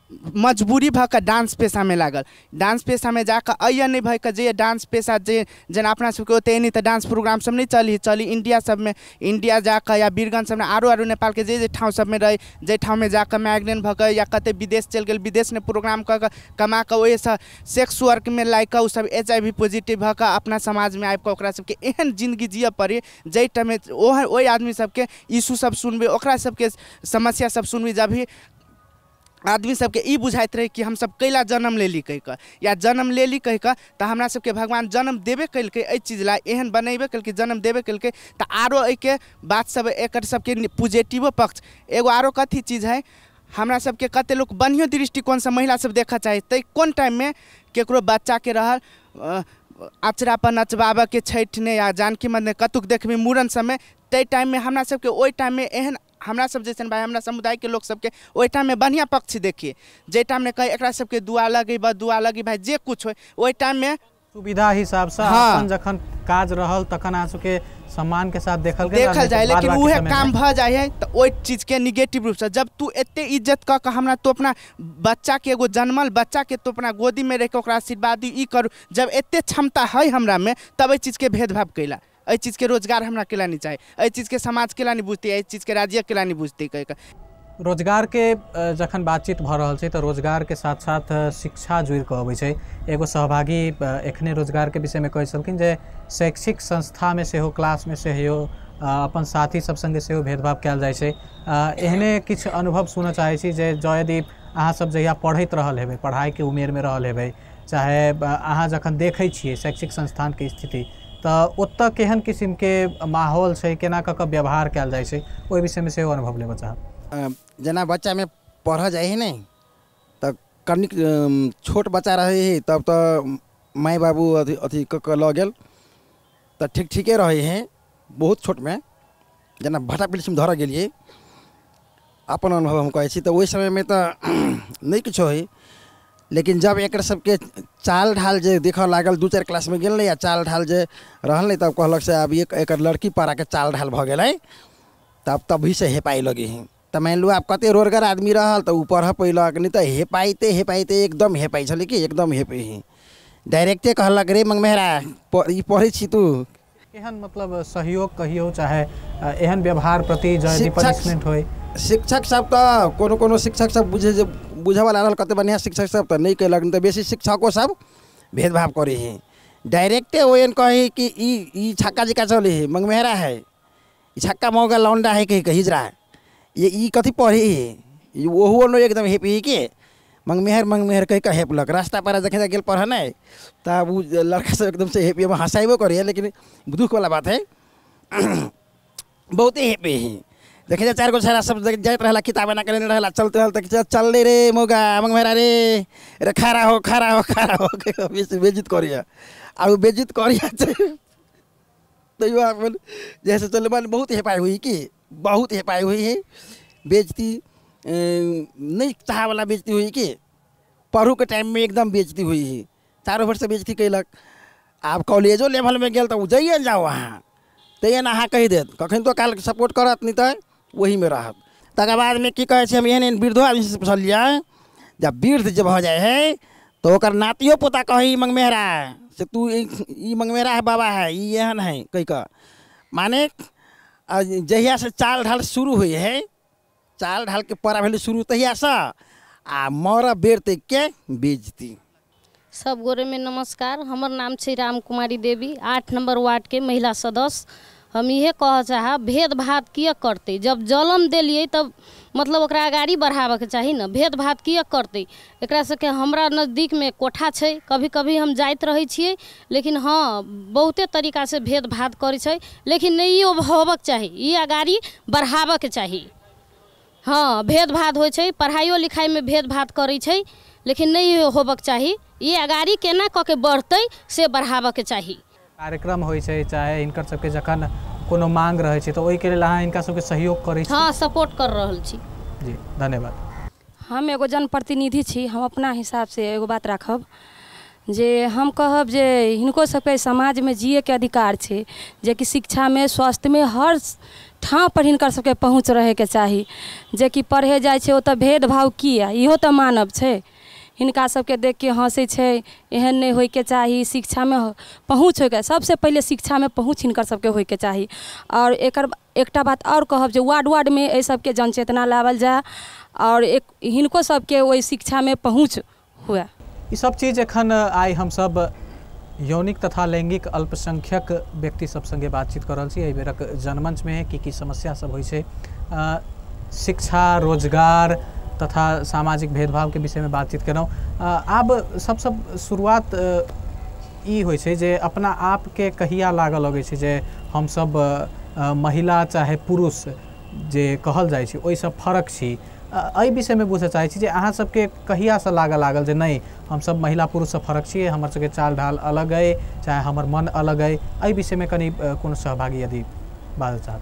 मजबूरी भऽ कऽ डांस पेशामे लागल। डांस पेशामे जाकऽ अइए नहि भऽ कऽ जे डांस पेशा जे जेना अपना सबके ओते एनी तऽ डांस प्रोग्राम सब नहि चली चली इंडिया सबमे, इंडिया जाकऽ या बीरगंज सबमे आरो आरो नेपालके जे जे ठाउँ सबमे रहै, जाहि ठाउँमे जाकऽ माइग्रेंट भऽ कऽ या कतै विदेश चलि गेल, विदेशमे प्रोग्राम कऽ कऽ कमा कऽ ओहिसँ सेक्स वर्कमे लागि कऽ ओसब HIV positive भऽ कऽ अपना समाजमे आबि कऽ ओकरा सबके एहन जिन्दगी जियऽ पड़ै जाहि टाइममे ओहि आदमी सबके इशू सब सुनबै, ओकरा सबके समस्या सब सुनबै। जब भी आदमी सबके ई बुझाइत रहै कि हमसब कैला जन्म लेली कहि कऽ, या जन्म लेली कहि कऽ तऽ हमरा सबके भगवान जन्म देबे केलकै एहि चीज ला, एहन बनेबे केलकै, जन्म देबे केलकै, तऽ आरो एहिके बात सब एकर सबके पॉजिटिवो पक्ष। एगो आरो कथी चीज है, हमरा सबके कते लोक बढ़ियो दृष्टिकोणसँ महिला सब देखऽ चाही, तै कोन टाइममे केकरो बच्चाके रहल अचरा पर नचबाबऽके छठि ने या जानकी मन्दिर कतुक देखबै मूड़न सबमे, ताहि टाइममे हमरा सबके ओहि टाइममे एहन हमरा सब जैसन भाई हमरा समुदायके लोक सबके ओहि टाइममे बढ़िआँ पक्ष देखिए, जाहि टाइममे कहै एकरा सबके दुआ लगी बदुआ लगी भाई जे कुछ होइ ओहि टाइममे सुविधा हिसाबसँ अपन जखन काज रहल तखन अहाँ सबके सम्मान के साथ देखल जाय, लेकिन उहे काम भऽ जाइ है तऽ ओहि चीजके निगेटिव रूपसँ जब तू एते इज्जत कऽ कऽ हमरा तू अपना बच्चाके एगो जन्मल बच्चाके तू अपना गोदीमे रहि कऽ ओकरा आशीर्वाद ई करू, जब एते क्षमता है हमरामे तब एहि चीजके भेदभाव कैला, एहि चीजके रोजगार हमरा केला नहीं चाही, एहि चीजके समाज केला नहीं बुझतै, एहि चीजके राज्य केला नहीं बुझतै कहि कऽ। रोजगारके जखन बातचीत भऽ रहल छै तऽ रोजगारके साथ साथ शिक्षा जुड़ि कऽ अबै छै। एगो सहभागी एखने रोजगारके विषयमे कहै छलखिन जे शैक्षिक संस्थामे सेहो क्लासमे सेहो अपन साथी सब सङ्गे सेहो भेदभाव कयल जाइ छै। एहने किछु अनुभव सुनऽ चाहै छी जे जँ यदि अहाँ सब जहिया पढ़ैत रहल हेबै, पढ़ाइके उमेरमे रहल हेबै, चाहे अहाँ जखन देखै छियै शैक्षिक संस्थानके स्थिति तऽ ओतऽ केहन किसिमके माहौल छै, केना कऽ कऽ व्यवहार कयल जाइ छै, ओहि विषयमे सेहो अनुभव लेबऽ चाहब। जेना बच्चामे पढ़ऽ जाइ है ने तऽ कनिक छोट बच्चा रहै है तब तऽ माय बाबू अथी अथी कऽ कऽ लऽ गेल तऽ ठीक ठीके रहै है, बहुत छोटमे जेना भाटा पिलिसमे धरऽ गेलियै, अपन अनुभव हम कहै छी, तऽ ओहि समयमे तऽ नहि किछो होइ, लेकिन जब एकर सबके चाल ढाल जे देखऽ लागल 2-4 क्लासमे गेल ने आ चाल ढाल जे रहल ने तब कहलक से आब एकर लड़की पाराके चाल ढाल भऽ गेलै, तब तभीसँ हेपाइ लगी है। तऽ मानि लू आब कते रोजगार आदमी रहल तऽ ओ पढ़ऽ पैलक, नहि तऽ हेपाइते हेपाइते एकदम हेपाइ छलै कि एकदम हेपै है, डायरेक्टे कहलक रे मंगमेहरा ई पढ़ै छी तू। एहन मतलब सहयोग कहियो चाहे एहन व्यवहार प्रति यदि पनिशमेंट होय? शिक्षक सब तऽ कोनो कोनो शिक्षक सब बुझे जे बुझऽवला रहल कते बढ़िआँ शिक्षक सब तऽ नहि कयलक, नहि तऽ बेसी शिक्षको सब भेदभाव करै है, डायरेक्टे ओहन कहै कि ई छक्का जकाँ चलै है, मंगमेहरा है, ई छक्का मौगा लौंडा है कहि हिजरा, ये ई कथी पढ़ी है, ई ओहो ने एकदम हेपी के मंगमेहर मंगमेहर कहि कऽ हेपलक। रास्ता पर जखन गेल पढ़ऽ नहि तब ओ लड़का सब एकदम से हेपी हँसाइबो करै है, लेकिन दुःखवला बात है बहुते हेपी है। देखे 4 गो छोरा सब जाइत रहला किताब एना के लेने रहला, चलते रहल तऽ चल रे मौगा मंगमेहरा रे रे खड़ा हो खड़ा हो खड़ा हो बेइज्जत करिए, आ ओ बेइज्जत करिए तैयो अपन जैसे चल बहुत हेपाइ हुई कि बहुत हेपाइ हुई है, बेइज्जती नहीं चाहवला बेइज्जती हुई कि पढ़ूके टाइममे एकदम बेइज्जती हुई है, चारो भरसँ बेइज्जती कयलक। आब कॉलेजो लेवलमे गेल तऽ ओ जाइए जाउ अहाँ तैयो ने अहाँ कहि देत, कखन तो काल सपोर्ट करत नहि तऽ ओहीमे रहत। तकर बादमे की कहै छै, हम एहन एहन वृद्धो आदमीसँ पुछलियै, जब वृद्ध जे भऽ जाइ है तऽ ओकर नातियो पोता कहै मंगमेहरा से तू ई मंगमेहरा है बाबा है ई एहन है कहि कऽ, माने आ जहियासँ चाल ढाल शुरू होइ है, चाल ढालके परा भेलै शुरू तहियासँ आ मरऽ बेर तकके बेइज्जती। सब गोरे में नमस्कार। हमर नाम छै राम कुमारी देवी, 8 नंबर वार्ड के महिला सदस्य। हम इहे कह चाहब, भेदभाव किया करतै? जब जलम देलियै तब मतलब ओकरा अगाड़ी बढ़ाबऽके चाही ने, भेदभाव किया करतै? एकरा सबके हमरा नजदीकमे कोठा छै, कभी कभी हम जाइत रहै छियै, लेकिन हाँ बहुते तरीकासँ भेदभाव करै छै, लेकिन नहि होबऽके चाही, ई अगाड़ी बढ़ाबऽके चाही। हाँ भेदभाव होइ छै, पढ़ाइयो लिखाइमे भेदभाव करै छै, लेकिन नहि होबऽके चाही, ई अगाड़ी केना कऽ के बढ़तै से बढ़ाबऽके चाही। कार्यक्रम होइ छै चाहे हिनकर सबके जखन कोनो मांग रहै छै तऽ ओहिके लेल अहाँ हिनका सबके सहयोग करै छी? हाँ सपोर्ट कर रहल छी। जी धन्यवाद। हम एगो जनप्रतिनिधि छी, हम अपना हिसाबसँ एगो बात राखब जे हम कहब जे हिनको सबके समाजमे जियैके अधिकार छै, जेकि शिक्षामे स्वास्थ्यमे हर ठाँ पर हिनकर सबके पहुँच रहैके चाही। जेकि पढ़े जाइ छै ओतऽ भेदभाव किया, इहो तऽ मानव छै। हिनका सबके देखके हँसै छै, एहन नहि होइके चाही। शिक्षामे पहुँच होइके, सबसँ पहिले शिक्षामे पहुँच हिनकर सबके होइके चाही। आओर एकर एकटा बात आओर कहब जे वार्ड वार्डमे एहि सबके जनचेतना लावल जाय आओर एक हिनको सबके ओहि शिक्षामे पहुँच हुए। ई सब चीज एखन आइ हमसब यौनिक तथा लैंगिक अल्पसंख्यक व्यक्ति सब संगे बातचीत कर रहल छी। एहि बेरक जनमंचमे की की समस्या सब होइ छै, शिक्षा, रोजगार तथा सामाजिक भेदभाव के विषय में बातचीत केलहुँ। आब सबसँ शुरुआत ई होइ छै जे अपना आपके कहिया लागऽ लगै छै जे हमसब महिला चाहे पुरुष जे कहल जाइ छै ओहिसँ फरक छी। एहि विषयमे बुझऽ चाहै छी जे अहाँ सबके कहियासँ लागऽ लागल जे नहि हमसब महिला पुरुषसँ फरक छियै, हमर सबके चाल ढाल अलग अइ, चाहे हमर मन अलग अइ, एहि विषयमे कनि कोनो सहभागी यदि बाजऽ चाहत।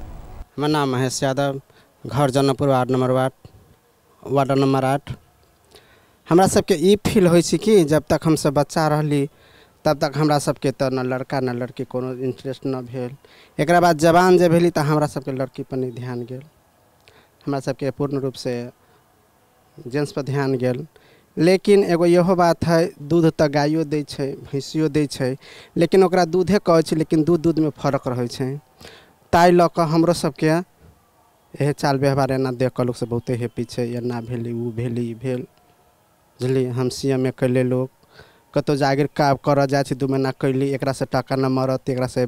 हमर नाम महेश यादव, घर Janakpur, 8 number ward, ward number 8। हमरा सबके ई फील होइ छै कि जब तक हमसब बच्चा रहली तब तक हमरा सबके तऽ न लड़का न लड़की कोनो इंटरेस्ट न भेल। एकरा बाद जवान जे भेली तऽ हमरा सबके लड़की पर नहि ध्यान गेल, हमरा सबके पूर्ण रूपसँ जेंट्स पर ध्यान गेल। लेकिन एगो इहो बात है, दूध तऽ गाइयो दै छै, भैंसियो दै छै, लेकिन ओकरा दूधे कहै छै, लेकिन दूध दूधमे फरक रहै छै। ताहि लऽ कऽ हमरो सबके इहे चाल व्यवहार एना देख कऽ लोकसब बहुते हैप्पी छै, एना भेली ओ भेली ई भेल, बुझलियै। हम सी एम ए कैले लोक कतहु जागीर काम करऽ जाइ छै, 2 महीना कैली, एकरासँ टाका न मरत, एकरासँ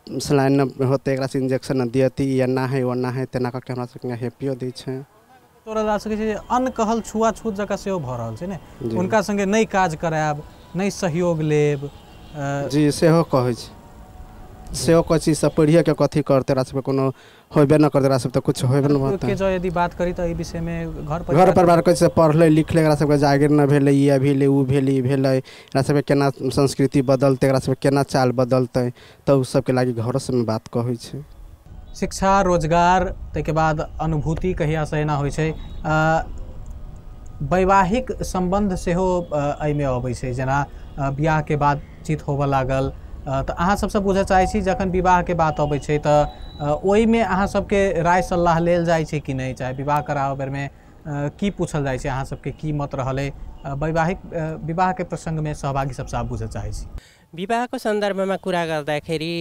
सलाइन न होतै, एकरासँ इंजेक्शन न दियती, ई एना है ओना है, तेना कऽ के हमरा सबके हैप्पियो दै छै। तोरा जा सकै छै जे अनकहल छुआछूत जकाँ सेहो भऽ रहल छै ने, हुनका संगे नहि काज करायब, नहि सहयोग लेब। जी सेहो कहै छै, सेहो कहै छै सब पढ़िए के कथी करतै, एकरा सबके कोनो होबे न करतै, एकरा सब तऽ कुछ होबे न होतै। के जँ यदि बात करी तऽ एहि विषयमे घर परिवार कहै छै पढ़लै लिखलै, एकरा सबके जागीर न भेलै, ई भेलै ओ भेलै ई भेलै, एकरा सबके केना संस्कृति बदलतै, एकरा सबके केना चाल बदलतै, तऽ ओ सबके लागि घरो सबमे बात कहै छै। शिक्षा, रोजगार, ताहिके बाद अनुभूति कहियासँ एना होइ छै। वैवाहिक सम्बन्ध सेहो एहिमे अबै छै, जेना बियाहके बातचीत होबऽ लागल तऽ अहाँ सबसँ बुझऽ चाहै छी जखन विवाहके बात अबै छै तऽ ओहिमे अहाँ सबके राय सलाह लेल जाइ छै कि नहि, चाहे विवाह कराबऽ बेरमे की पूछल जाइ छै, अहाँ सबके की मत रहलै वैवाहिक विवाहके प्रसङ्गमे सहभागी सबसँ आप बुझऽ चाहै छी। विवाहको सन्दर्भमा कुरा गर्दाखेरि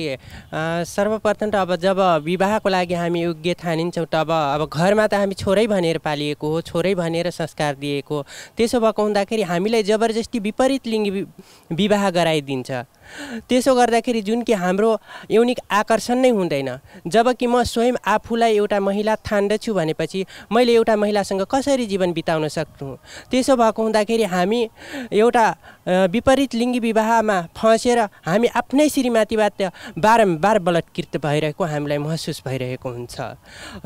सर्वप्रथम त अब जब विवाहको लागि हामी योग्य ठानिन्छौँ तब अब घरमा त हामी छोरै भनेर पालिएको हो, छोरै भनेर संस्कार दिएको हो। त्यसो भएको हुँदाखेरि हामीलाई जबरजस्ती विपरीत लिङ्गी विवाह गराइदिन्छ। त्यसो गर्दाखेरि जुन कि हाम्रो यौनिक आकर्षण नै हुँदैन। जबकि म स्वयं आफूलाई एउटा महिला ठान्दछु भनेपछि मैले एउटा महिलासँग कसरी जीवन बिताउन सक्छु? त्यसो भएको हुँदाखेरि हामी एउटा विपरीत लिङ्गी विवाहमा फँसेर हामी आफ्नै श्रीमतीबाट बारम्बार बलात्कृत भइरहेको हामीलाई महसुस भइरहेको हुन्छ।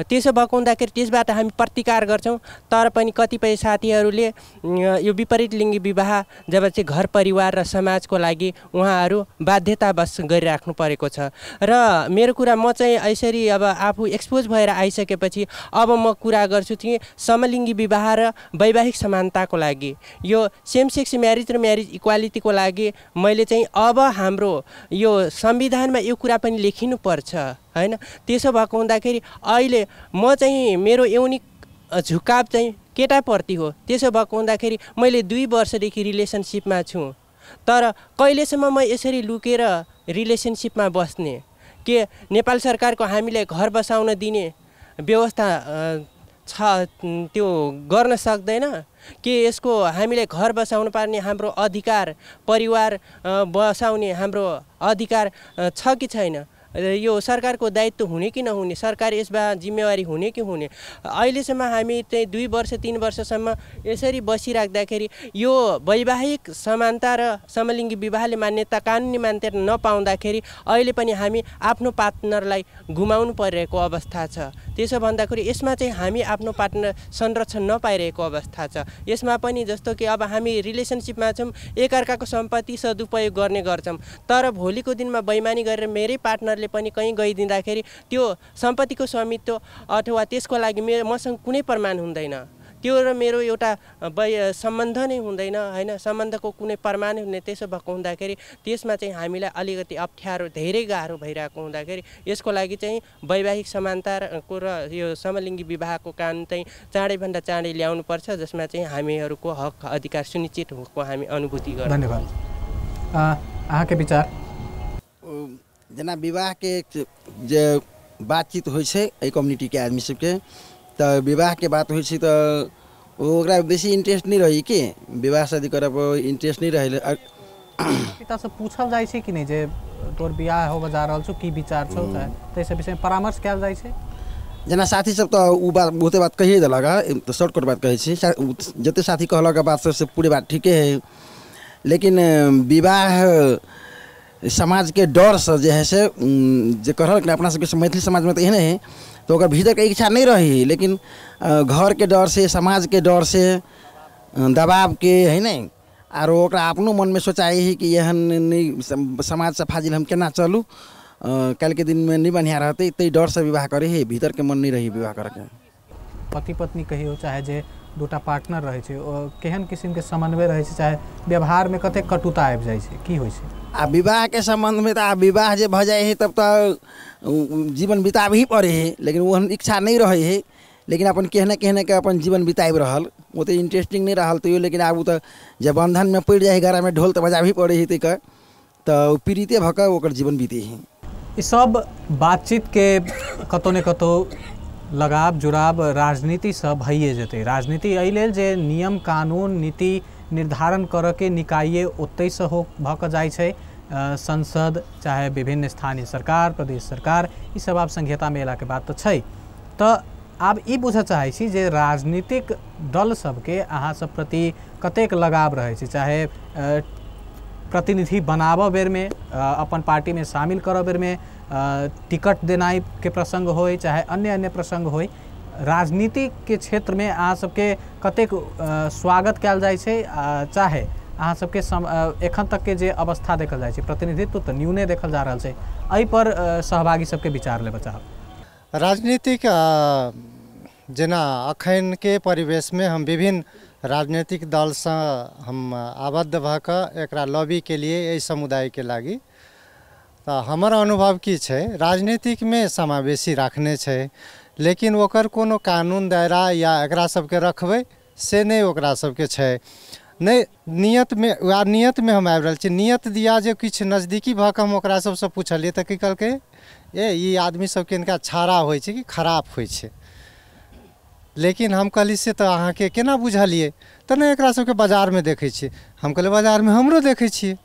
त्यसो भएको हुँदाखेरि त्यसबाट हामी प्रतिकार गर्छौँ। तर पनि कतिपय साथीहरूले यो विपरीत लिङ्गी विवाह जब चाहिँ घर परिवार र समाजको लागि उहाँहरू बाध्यतावश गरिराख्नु परेको छ। र मेरो कुरा म चाहिँ यसरी अब आफू एक्सपोज भएर आइसकेपछि अब म कुरा गर्छु कि समलिङ्गी विवाह र वैवाहिक समानताको लागि, यो सेम सेक्स म्यारिज र म्यारिज इक्वालिटीको लागि मैले चाहिँ अब हाम्रो यो संविधानमा यो कुरा पनि लेखिनुपर्छ, हैन? त्यसो भएको हुँदाखेरि अहिले म चाहिँ मेरो यौनिक झुकाव चाहिँ केटाप्रति हो। त्यसो भएको हुँदाखेरि मैले 2 वर्षदेखि रिलेसनसिपमा छु, तर कहिलेसम्म म यसरी लुकेर रिलेसनसिपमा बस्ने? के नेपाल सरकारको हामीलाई घर बसाउन दिने व्यवस्था छ त्यो गर्न सक्दैन के? यसको हामीलाई घर बसाउनु पर्ने हाम्रो अधिकार, परिवार बसाउने हाम्रो अधिकार छ कि छैन? यो सरकारको दायित्व हुने कि नहुने? सरकार यसमा जिम्मेवारी हुने कि हुने? अहिलेसम्म हामी चाहिँ 2 वर्ष 3 वर्षसम्म यसरी बसिराख्दाखेरि यो वैवाहिक समानता र समलिङ्गी विवाहले मान्यता, कानुनी मान्यता नपाउँदाखेरि अहिले पनि हामी आफ्नो पार्टनरलाई गुमाउनु परिरहेको अवस्था छ। त्यसो भन्दाखेरि यसमा चाहिँ हामी आफ्नो पार्टनर संरक्षण नपाइरहेको अवस्था छ। यसमा पनि जस्तो कि अब हामी रिलेसनसिपमा छौँ, एकअर्काको सम्पत्ति सदुपयोग गर्ने गर्छौँ, तर भोलिको दिनमा बैमानी गरेर मेरै पार्टनरले पनि कहीँ गइदिँदाखेरि त्यो सम्पत्तिको स्वामित्व अथवा त्यसको लागि मेरो मसँग कुनै प्रमाण हुँदैन, त्यो र मेरो एउटा सम्बन्ध नै हुँदैन, हैन? सम्बन्धको कुनै प्रमाण हुने। त्यसो भएको हुँदाखेरि त्यसमा चाहिँ हामीलाई अलिकति अप्ठ्यारो, धेरै गाह्रो भइरहेको हुँदाखेरि यसको लागि चाहिँ वैवाहिक समानताको र यो समलिङ्गी विवाहको कानुन चाहिँ चाँडैभन्दा चाँडै ल्याउनुपर्छ, जसमा चाहिँ हामीहरूको हक अधिकार सुनिश्चित भएको हामी अनुभूति गर्छौँ। धन्यवाद। अहाँके विचार? जेना विवाहके जे बातचीत होइ छै एहि कम्युनिटीके आदमी सबके, तऽ विवाहके बात होइ छै तऽ ओकरा बेसी इंटरेस्ट नहीं रही कि विवाह शादी करब इंटरेस्ट नहीं रहे। पितासँ पूछल जाइ छै कि नहि जे तोर बियाह होबऽ जा रहल छौ, की विचार छौ, ताहि विषयमे परामर्श कयल जाइ छै? जेना साथी सब तऽ ओ बात बहुते बात कहिए देलक, तऽ शॉर्टकट बात कहै छी, जते साथी कहलक बात सब से पूरे बात ठीके है, लेकिन विवाह समाजके डरसँ जे है से जे कहलक अपना सबके मैथिली समाजमे तऽ एहने है, तऽ ओकर भीतरके इच्छा नहि रही, लेकिन घरके डर से, समाजके डर से, दबावके है ने, आरो ओकरा अपनो मनमे सोचाइ है कि एहन नहि समाजसँ फाजिल हम केना चलू, काल्हिके दिनमे नहि बढ़िआँ रहतै, ताहि डरसँ विवाह करै है, भीतरके मन नहि रही विवाह करैके। पति पत्नी कहियो चाहे जे दूटा पार्टनर रहै छै, ओ केहन किसिमके समन्वय रहै छै, चाहे व्यवहारमे कतेक कटुता आबि जाइ छै, की होइ छै? आ विवाहके सम्बन्धमे तऽ आब विवाह जे भऽ जाइ है तब तऽ जीवन बिताबही पड़ै है, लेकिन ओहन इच्छा नहि रहै है, लेकिन अपन केहने केहने के अपन जीवन बिताबि रहल, ओते इंटरेस्टिंग नहि रहल तैयो, लेकिन आब ओ तऽ जे बन्धनमे पड़ि जाइ है, गरामे ढोल तऽ बजाबही पड़ै है ताहिके, तऽ ओ पीड़िते भऽ कऽ ओकर जीवन बीतै है। ई सब बातचीतके कतहु ने कतहु लगाव जुड़ाव राजनीतिसँ भइए जेतै। राजनीति एहि लेल जे नियम कानून नीति निर्धारण करऽके निकाये ओतहिसँ हो भऽ कऽ जाइ छै, संसद चाहे विभिन्न स्थानीय सरकार, प्रदेश सरकार, ई सब आब संघीयतामे अयलाके बाद तऽ छै। तऽ आब ई बुझऽ चाहै छी जे राजनीतिक दल सबके अहाँ सब प्रति कतेक लगाव रहै छै, चाहे प्रतिनिधि बनाबऽ बेरमे, अपन पार्टीमे शामिल करऽ बेरमे, टिकट देनाइ के प्रसंग होय चाहे अन्य अन्य प्रसंग होय, राजनीतिके क्षेत्रमे अहाँ सबके कतेक स्वागत कयल जाइ छै, चाहे अहाँ सबके एखन तकके जे अवस्था देखल जाइ छै, प्रतिनिधित्व तऽ न्यूने देखल जा रहल छै, एहिपर सहभागी सबके विचार लेबऽ चाहब। राजनीतिक जेना अखनके परिवेशमे हम विभिन्न राजनीतिक दलसँ हम आबद्ध भऽ कऽ एकरा लॉबीके लिए एहि समुदायके लागि, तऽ हमर अनुभव की छै, राजनीतिकमे समावेशी राखने छै, लेकिन ओकर कोनो कानून दायरा या एकरा सबके रखबै से नहि ओकरा सबके छै। नहि नियतमे वएह नियतमे हम आबि रहल छी, नियत दिया जे किछु नजदीकी भऽ कऽ हम ओकरा सबसँ पुछलियै तऽ की कहलकै, ए ई आदमी सबके इनका छाड़ा होइ छै कि खराब होइ छै, लेकिन हम कहली से तऽ अहाँके केना बुझलियै, तऽ नहि एकरा सबके बाजारमे देखै छियै। हम कहलियै बाजारमे हमरो देखै छियै,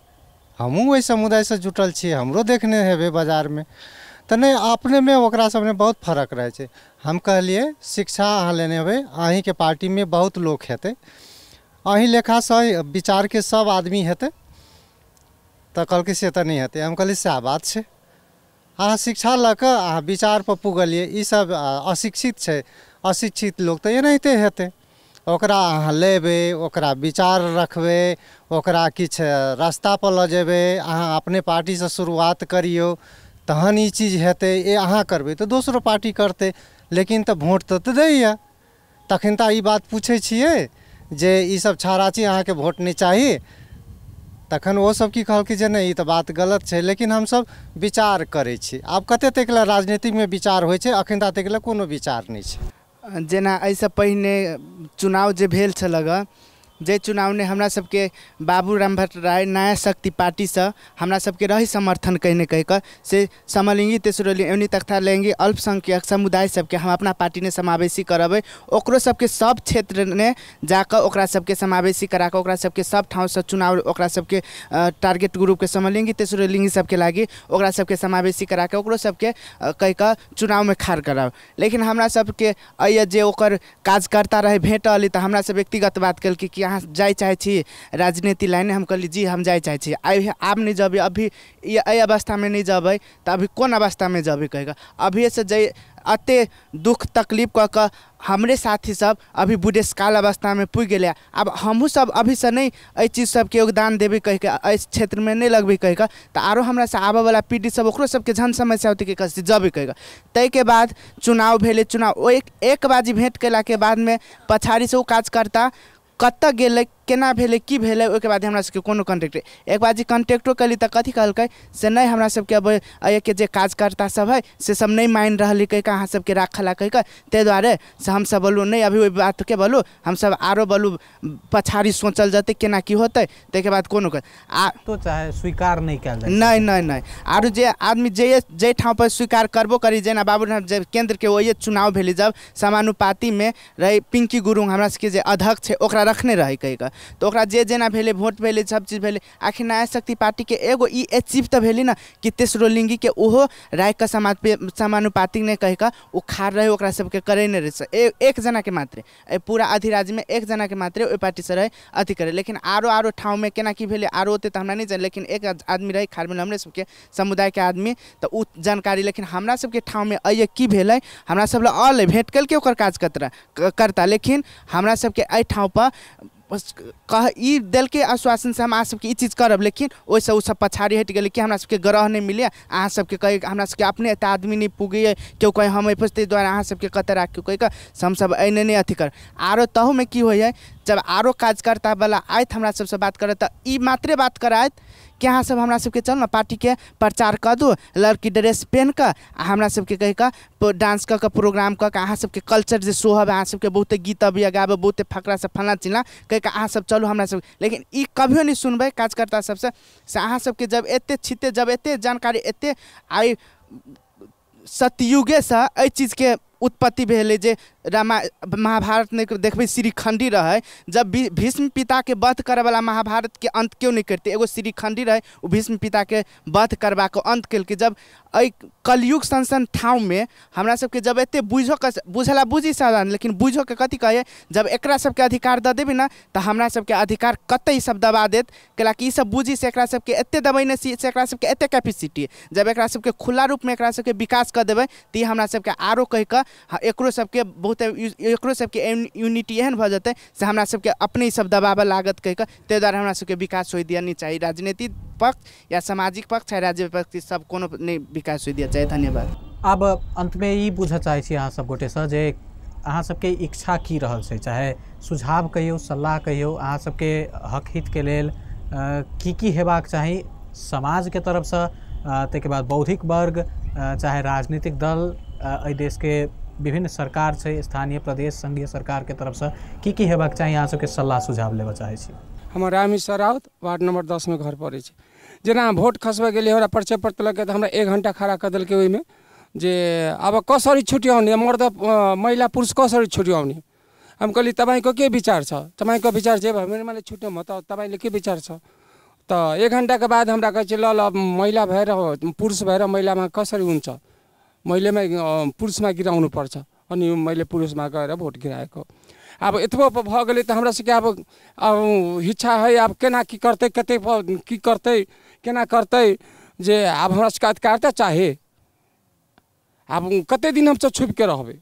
हमहूँ ओहि समुदायसँ जुटल छियै, हमरो देखने हेबै बाजारमे, तऽ नहि अपनेमे ओकरा सबमे बहुत फरक रहै छै। हम कहलियै शिक्षा अहाँ लेने हेबै, अहीँके पार्टीमे बहुत लोक हेतै, अहीं लेखासँ विचारके सब आदमी हेतै, तऽ कहलकै से तऽ नहि हेतै। हम कहलियै सएह बात छै, अहाँ शिक्षा लऽ कऽ अहाँ विचारपर पुगलियै, ईसब अशिक्षित छै, अशिक्षित लोक तऽ एनाहिते हेतै, ओकरा अहाँ लेबै, ओकरा विचार रखबै, ओकरा किछु रास्तापर लऽ जेबै, अहाँ अपने पार्टीसँ शुरुआत करियौ तहन ई चीज हेतै, ए अहाँ करबै तऽ दोसरो पार्टी करतै, लेकिन तऽ वोट तऽ दैए। तखन तऽ ई बात पूछै छियै जे ईसब छाड़ा छी, अहाँके वोट नहि चाही, तखन ओसब की कहलकै जे नहि ई तऽ बात गलत छै, लेकिन हमसब विचार करै छी। आब कते तक लए राजनीतिकमे विचार होइ छै, अखन तक लए कोनो विचार नहि छै। जेना एहिसँ पहिने चुनाव जे भेल छलग जे चुनावने हमरा सबके बाबू राम भट्टराई नया शक्ति पार्टीसँ हमरा सबके रही समर्थन कहने कहि कऽ से समलिंगी तेसरो लिंगी तथा लैंगिक अल्पसंख्यक समुदाय सबके हम अपना पार्टीने समावेशी करबै। ओकरो सबके सब क्षेत्रने जाकऽ ओकरा सबके समावेशी करा कऽ ओकरा सबके सब ठाउँसँ चुनाव ओकरा सबके टारगेट ग्रुपके समलिंगी तेसरो लिंगी सबके लागि ओकरा सबके समावेशी करा कऽ ओकरो सबके कहि कऽ चुनावमे खाड़ कराब। लेकिन हमरा सबके अइ जे ओकर कार्यकर्ता रहे भेटल तऽ हमरा से व्यक्तिगत बात केलकै कि अहाँ जाय चाहै छी राजनीति लाइन? हम कहली जी हम जाय चाहै छी। आब नहि जबै, अभी एहि अवस्थामे नहि जबै तऽ अभी कोन अवस्थामे जबै कहि कऽ अभिएसँ जे एते दुख तकलीफ कऽ कऽ हमरे साथी सब अभी बुढ़ेसकाल अवस्थामे पुगि गेलै। आब हमहूँ सब अभीसँ नहि एहि चीज सबके योगदान देबै कहि कऽ, एहि क्षेत्रमे नहि लगबै कहि कऽ, तऽ आरो हमरासँ आबऽवला पीढ़ी सब ओकरो सबके झन समस्या होतै कि कसे जबै कहि कऽ। ताहिके बाद चुनाव भेलै, चुनाव एक बाजी भेँट कयलाके बादमे पछाड़ीसँ ओ कार्यकर्ता कतऽ गेलै, केना भेलै, की भेलै, ओहिके बाद हमरा सबके कोनो कॉन्टेक्ट एक बार जे कॉन्टेक्टो कयली तऽ कथी कहलकै से नहि हमरा सबके अब एहिके जे कार्यकर्ता सब है से सब नहि मानि रहल कहि कऽ अहाँ सबके राखला कहि कऽ, ताहि दुआरे से हमसब बोलू नहि अभी ओहि बातके बोलू, हमसब आरो बोलू पछाड़ी सोचल जेतै केना की होतै। ताहिके बाद कोनो आ तो चाहे स्वीकार नहि कयल जाय, नहि नहि नहि। आरो जे आदमी जे जाहि ठाम पर स्वीकार करबो करी, जेना बाबू जे केन्द्रके ओहि चुनाव भेलै जब समानुपातिमे रहै पिंकी गुरुङ हमरा सबके जे अध्यक्ष है ओकरा रखने रहै कहि कऽ, तऽ ओकरा जे जेना भेलै वोट भेलै सब चीज भेलै। आखिर नया शक्ति पार्टीके एगो ई अचीव तऽ भेलै ने कि तेसरो लिंगीके ओहो राखिकऽ समानुपातिक नहि कहि कऽ ओ खाड़ रहै, ओकरा सबके करै नहि रहै, एक जनाके मात्रे एहि पूरा अधिराज्यमे एक जनाके मात्रे ओहि पार्टीसँ रहै अथी करै। लेकिन आरो आरो ठाउँमे केना की भेलै आरो ओते तऽ हमरा नहि जान, लेकिन एक आदमी रहै खाड़ भेलै हमरे सबके समुदायके आदमी तऽ ओ जानकारी। लेकिन हमरा सबके ठाउँमे अइए की भेलै, हमरा सब लग अलै भेँट केलकै ओकर कार्यकर्ता करता, लेकिन हमरा सबके एहि ठाउँ पर बस कह ई देलकै आश्वासन से हम अहाँ सबके ई चीज करब, लेकिन ओहिसँ ओसब पछाड़ी हटि गेलै कि हमरा सबके ग्रह नहि मिले, अहाँ सबके कहै हमरा सबके अपने एतेक आदमी नहि पुगैए, केओ कहै हम एहि ताहि दुआरे अहाँ सबके कतऽ राखियौ कहि कऽ से हमसब एने नहि अथी कर। आरो तहूमे की होइए जब आरो कार्यकर्तावला आयत हमरा सबसँ बात करत तऽ ई मात्रे बात करायत कि अहाँ सब हमरा सबके चल ने पार्टीके प्रचार कऽ दू, लड़की ड्रेस पेन्ह कऽ आ हमरा सबके कहि कऽ डांस कऽ कऽ प्रोग्राम कऽ कऽ अहाँ सबके कल्चर जे सोहब अहाँ सबके बहुते गीत अबैए गाबऽ बहुते फकरा सब फल्लाँ चिल्लाँ कहि कऽ अहाँ सब चलू हमरा सब। लेकिन ई कभियो नहि सुनबै कार्यकर्ता सबसँ से अहाँ सबके जब एते छिते जब एते जानकारी एते आइ सतयुगेसँ एहि चीजके उत्पत्ति भेलै जे महाभारत नहि देखबै श्रीखण्डी रहै, जब भीष्म पिताके वध करैवला महाभारतके अन्त केओ नहि करतै, एगो श्रीखण्डी रहै ओ भीष्म पिताके वध करबाके अन्त केलकै। जब एहि कलयुग सन सन ठाउँमे हमरा सबके जब एते बुझो बुझला बुझी साधारण, लेकिन बुझोके कथी कहै जब एकरा सबके अधिकार दऽ देबै ने तऽ हमरा सबके अधिकार कतऽ ई सब दबा देत, कैलाकि ई सब बुझी से एकरा सबके एते दबैने से एकरा सबके एते कैपेसिटी, जब एकरा सबके खुला रूपमे एकरा सबके विकास कऽ देबै तऽ ई हमरा सबके आरो कहि कऽ एकरो सबके बहुत एकरो सबके यूनिटी एहन भऽ जेतै से हमरा सबके अपने सब दबाबऽ लागत कहि कऽ, ताहि दुआरे हमरा सबके विकास होइ दिअ नहि चाही, राजनीतिक पक्ष या सामाजिक पक्ष या राज्य पक्ष सब कोनो नहि विकास होइ दिअ चाही। धन्यवाद। आब अन्तमे ई बुझऽ चाहै छी अहाँ सब गोटेसँ जे अहाँ सबके इच्छा की रहल छै, चाहे सुझाव कहियौ सलाह कहियौ, अहाँ सबके हक हितके लेल की की हेबाक चाही समाजके तरफसँ, ताहिके बाद बौद्धिक वर्ग चाहे राजनीतिक दल, एहि देशके विभिन्न सरकार छै, स्थानीय प्रदेश संघीय सरकारके तरफसँ की की हेबाक चाही, अहाँ सबके सलाह सुझाव लेबऽ चाहै छी। हमर रामेश्वर राउत वार्ड नंबर 10 में घर पड़ै छै। जेना वोट खसबै गेलियै हमरा परिचय पत्र लऽ के तऽ हमरा 1 घंटा खड़ा कऽ देलकै ओहिमे जे अब कसरी छुट्याउने मर्द महिला पुरुष कसरी छुट्याउने। हम कहली तपाईँको के विचार छ, तपाईँको विचार जे भयो मैले छुट्याउँ त तपाईँले के विचार छ। तऽ 1 घंटाके बाद हमरा कहै छै ल ल महिला भएर पुरुष भएर महिलामा कसरी हुन्छ, महिलामा पुरुषमा गिराउनु पर्छ, अनि मैले पुरुषमा गएर भोट गिराएको। अब एतबो भऽ गेलै तऽ हमरा सबके अब इच्छा है आब केना की करतै, कतेक की करतै केना करतै, जे आब हमरा सबके अधिकार तऽ चाही। आब कतेक दिन हमसब छुपिके रहबै,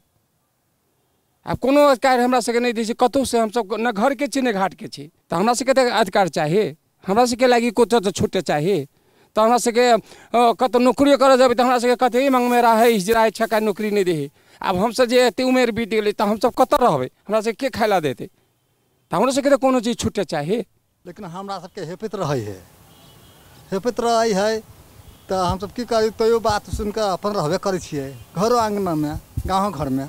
आब कोनो अधिकार हमरा सबके नहि दै छै कतहुसँ, हमसब न घरके छी न घाटके छी, तऽ हमरा सबके तऽ अधिकार चाही, हमरा सबके लागि कतहु तऽ छुट्टे चाही। तऽ हमरा सबके कतहु नौकरियो करऽ जेबै तऽ हमरा सबके कहतै मांगमे रहै हिजरा है छक्का नौकरी नहि दै। आब हमसब जे एते उमेर बीत गेलै तऽ हमसब कतऽ रहबै, हमरा सबके के खाय ला देतै, तऽ हमरो सबके तऽ कोनो चीज छुट्टे चाही। लेकिन हमरा सबके हेपित रहै है, हेपित रहै है तऽ हमसब की करी, तैयो बात सुनिकऽ अपन रहबे करै छियै घरो आङ्गनामे गाँव घरमे।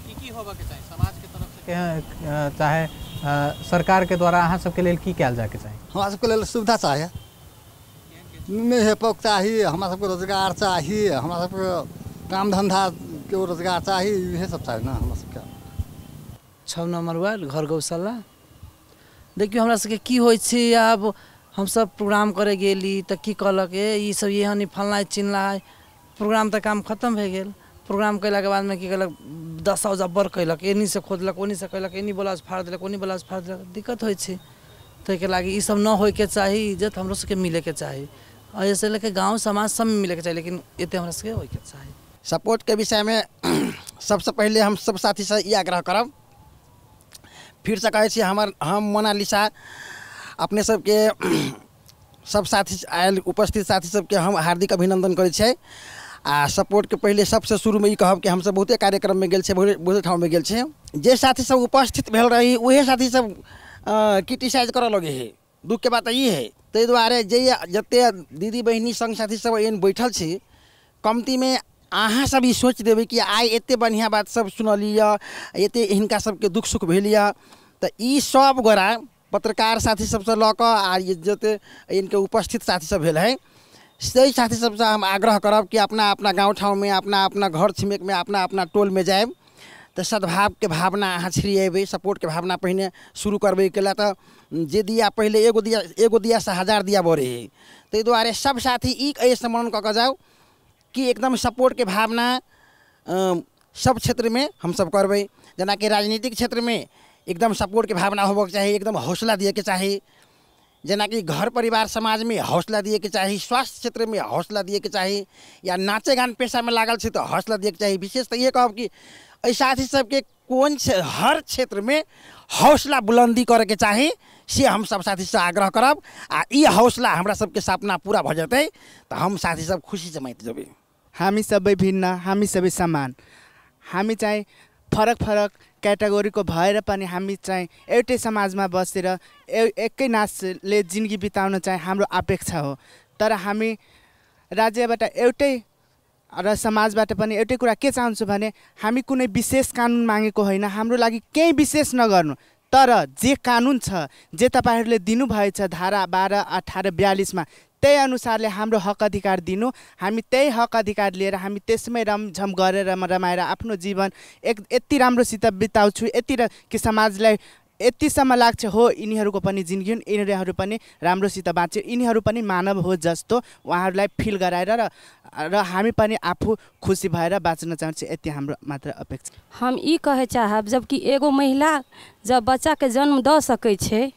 की की होबऽके चाही समाजके तरफसँ, चाहे सरकारके द्वारा अहाँ सबके लेल की कयल जायके चाही? हमरा सबके लेल सुविधा चाही, नहि हेपक चाही, हमरा सबके रोजगार चाही, हमरा सबके काम धन्धा के रोजगार चाही, इहे सब चाही ने हमरा सबके। 6 नम्बर वार्ड, घर गौशाला। देखियौ हमरा सबके की होइ छै, आब हमसब प्रोग्राम करे गेली तऽ की कहलक ए ई सब एहन फलना चिलना है, प्रोग्राम तऽ काम खत्म भए गेल। प्रोग्राम कयलाके बादमे की कहलक दशा उजा बड़ कयलक, एनी से खोदलक ओनी से कयलक, एनी ब्लाउज फाड़ देलक ओनी ब्लाउज फाड़ देलक, दिक्कत होइ छै। ताहिके लागि ई सब न होइके चाही, इज्जत हमरो सबके मिलैके चाही, और ऐसे लेके गाँव समाज सब में मिलैके चाही, लेकिन एते हमरा सबके होइके चाही। सपोर्टके विषयमे सबसँ पहिले हम सब साथीसँ ई आग्रह करब, फिरसँ कहै छी हम मोनालिसा अपने सबके सब साथी आयल उपस्थित साथी सबके हम हार्दिक अभिनंदन करै छियै। आ सपोर्टके पहिले सबसँ शुरूमे ई कहब कि हमसब बहुते कार्यक्रममे गेल छियै, बहुते ठाममे गेल छियै, जे साथी सब उपस्थित भेल रही उहे साथी सब क्रिटिसाइज करऽ लगे है, दुःखके बात ई है। ताहि दुआरे जे जते दीदी बहिनी संग साथी सब एहन बैठल छी, कमतीमे अहाँ सब ई सोचि देबै कि आइ एते बढ़िआँ बात सब सुनलियै, एते हिनका सबके दुःख सुख भेल यऽ, तऽ ई सब गोरा पत्रकार साथी सबसँ लऽ कऽ आ जते इनके उपस्थित साथी सब भेल है, सही साथी सबसँ हम आग्रह करब कि अपना अपना गाँव ठाउँमे, अपना अपना घर छिमेकमे, अपना अपना टोलमे जायब तऽ सद्भावके भावना अहाँ छिड़िएबै, सपोर्टके भावना पहिने शुरू करबै। कैला तऽ जे दिया पहिले एगो दियासँ 1000 दिया बढ़े है, ताहि दुआरे सब साथी ई एहिसँ मनन कऽ कऽ जाउ कि एकदम सपोर्टके भावना सब क्षेत्रमे हमसब करबै। जेनाकि राजनीतिक क्षेत्रमे एकदम सपोर्टके भावना होबऽके चाही, एकदम हौसला दिएके चाही, जेनाकि घर परिवार समाजमे हौसला दिएके चाही, स्वास्थ्य क्षेत्रमे हौसला दिएके चाही, या नाचे गान पेशामे लागल छै तऽ हौसला दिएके चाही। विशेष तऽ इहे कहब कि एहि साथी सबके कोन हर क्षेत्रमे हौसला बुलंदी करैके चाही, से हम सब साथीसँ आग्रह करब। आ ई हौसला हमरा सबके सपना पूरा भऽ जेतै तऽ हम साथी सब खुशीसँ माति जेबै। हामी सबै भिन्न, हामी सबै समान, हामी चाहिँ फरक फरक क्याटेगोरीको भएर पनि हामी चाहिँ एउटै समाजमा बसेर एकै नाचले जिन्दगी बिताउन चाहिँ हाम्रो अपेक्षा हो। तर हामी राज्यबाट एउटै र समाजबाट पनि एउटै कुरा के चाहन्छु भने हामी कुनै विशेष कानुन मागेको होइन, हाम्रो लागि केही विशेष नगर्नु, तर जे कानुन छ जे तपाईँहरूले दिनुभएछ धारा 12, 18, 42 मा त्यही अनुसारले हाम्रो हक अधिकार दिनु। हामी त्यही हक अधिकार लिएर हामी त्यसमै रमझम गरेर रमाएर आफ्नो जीवन एक यति राम्रोसित बिताउँछु, यति कि समाजलाई यतिसम्म लाग्छ हो यिनीहरूको पनि जिन्दगी हुन्, यिनीहरू पनि राम्रोसित बाँचे, यिनीहरू पनि मानव हो जस्तो उहाँहरूलाई फिल गराएर र हामी पनि आफू खुसी भएर बाँच्न चाहन्छु, यति हाम्रो मात्र अपेक्षा। हम ई कहे चाहब जबकि एगो महिला जब बच्चाके जन्म दऽ सकै छै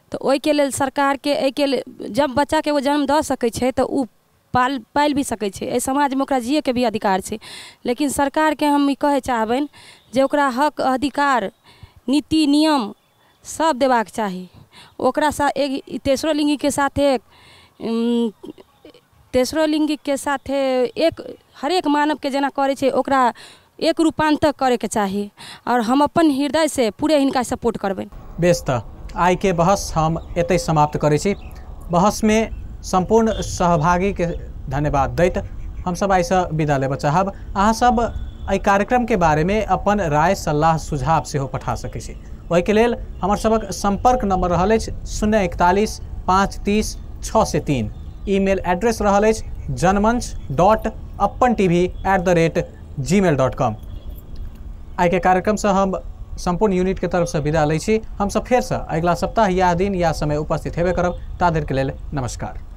तऽ ओहिके लेल सरकारके एहिके लेल जब बच्चाके एगो जन्म दऽ सकै छै तऽ ओ पालि भी सकै छै, एहि समाजमे ओकरा जियैके भी अधिकार छै। लेकिन सरकारके हम ई कहै चाहबनि जे ओकरा हक अधिकार नीति नियम सब देबाक चाही। ओकरा साथ एक तेसरो लिंगीके साथे तेसरो लिंगीके साथे एक हरेक मानवके जेना करै छै ओकरा एक रूपान्तर करैके चाही, और हम अपन हृदयसँ पूरे हिनका सपोर्ट करबनि। बेस, तऽ आइके बहस हम एतहि समाप्त करै छी। बहसमे सम्पूर्ण सहभागीके धन्यवाद दैत हमसब आइसँ विदा लेबऽ चाहब। अहाँ सब एहि कार्यक्रमके बारेमे अपन राय सल्लाह सुझाव सेहो पठा सकै छी। ओहिके लेल हमर सबक सम्पर्क नंबर रहल अछि 041 530 603। ईमेल एड्रेस रहल अछि janmanch.apantv@gmail.com। आइके कार्यक्रमसँ हम सम्पूर्ण यूनिटके तरफसँ विदा लै छी। हमसब फेरसँ अगिला सप्ताह या दिन या समय उपस्थित हेबे करब। ता धरिके लेल नमस्कार।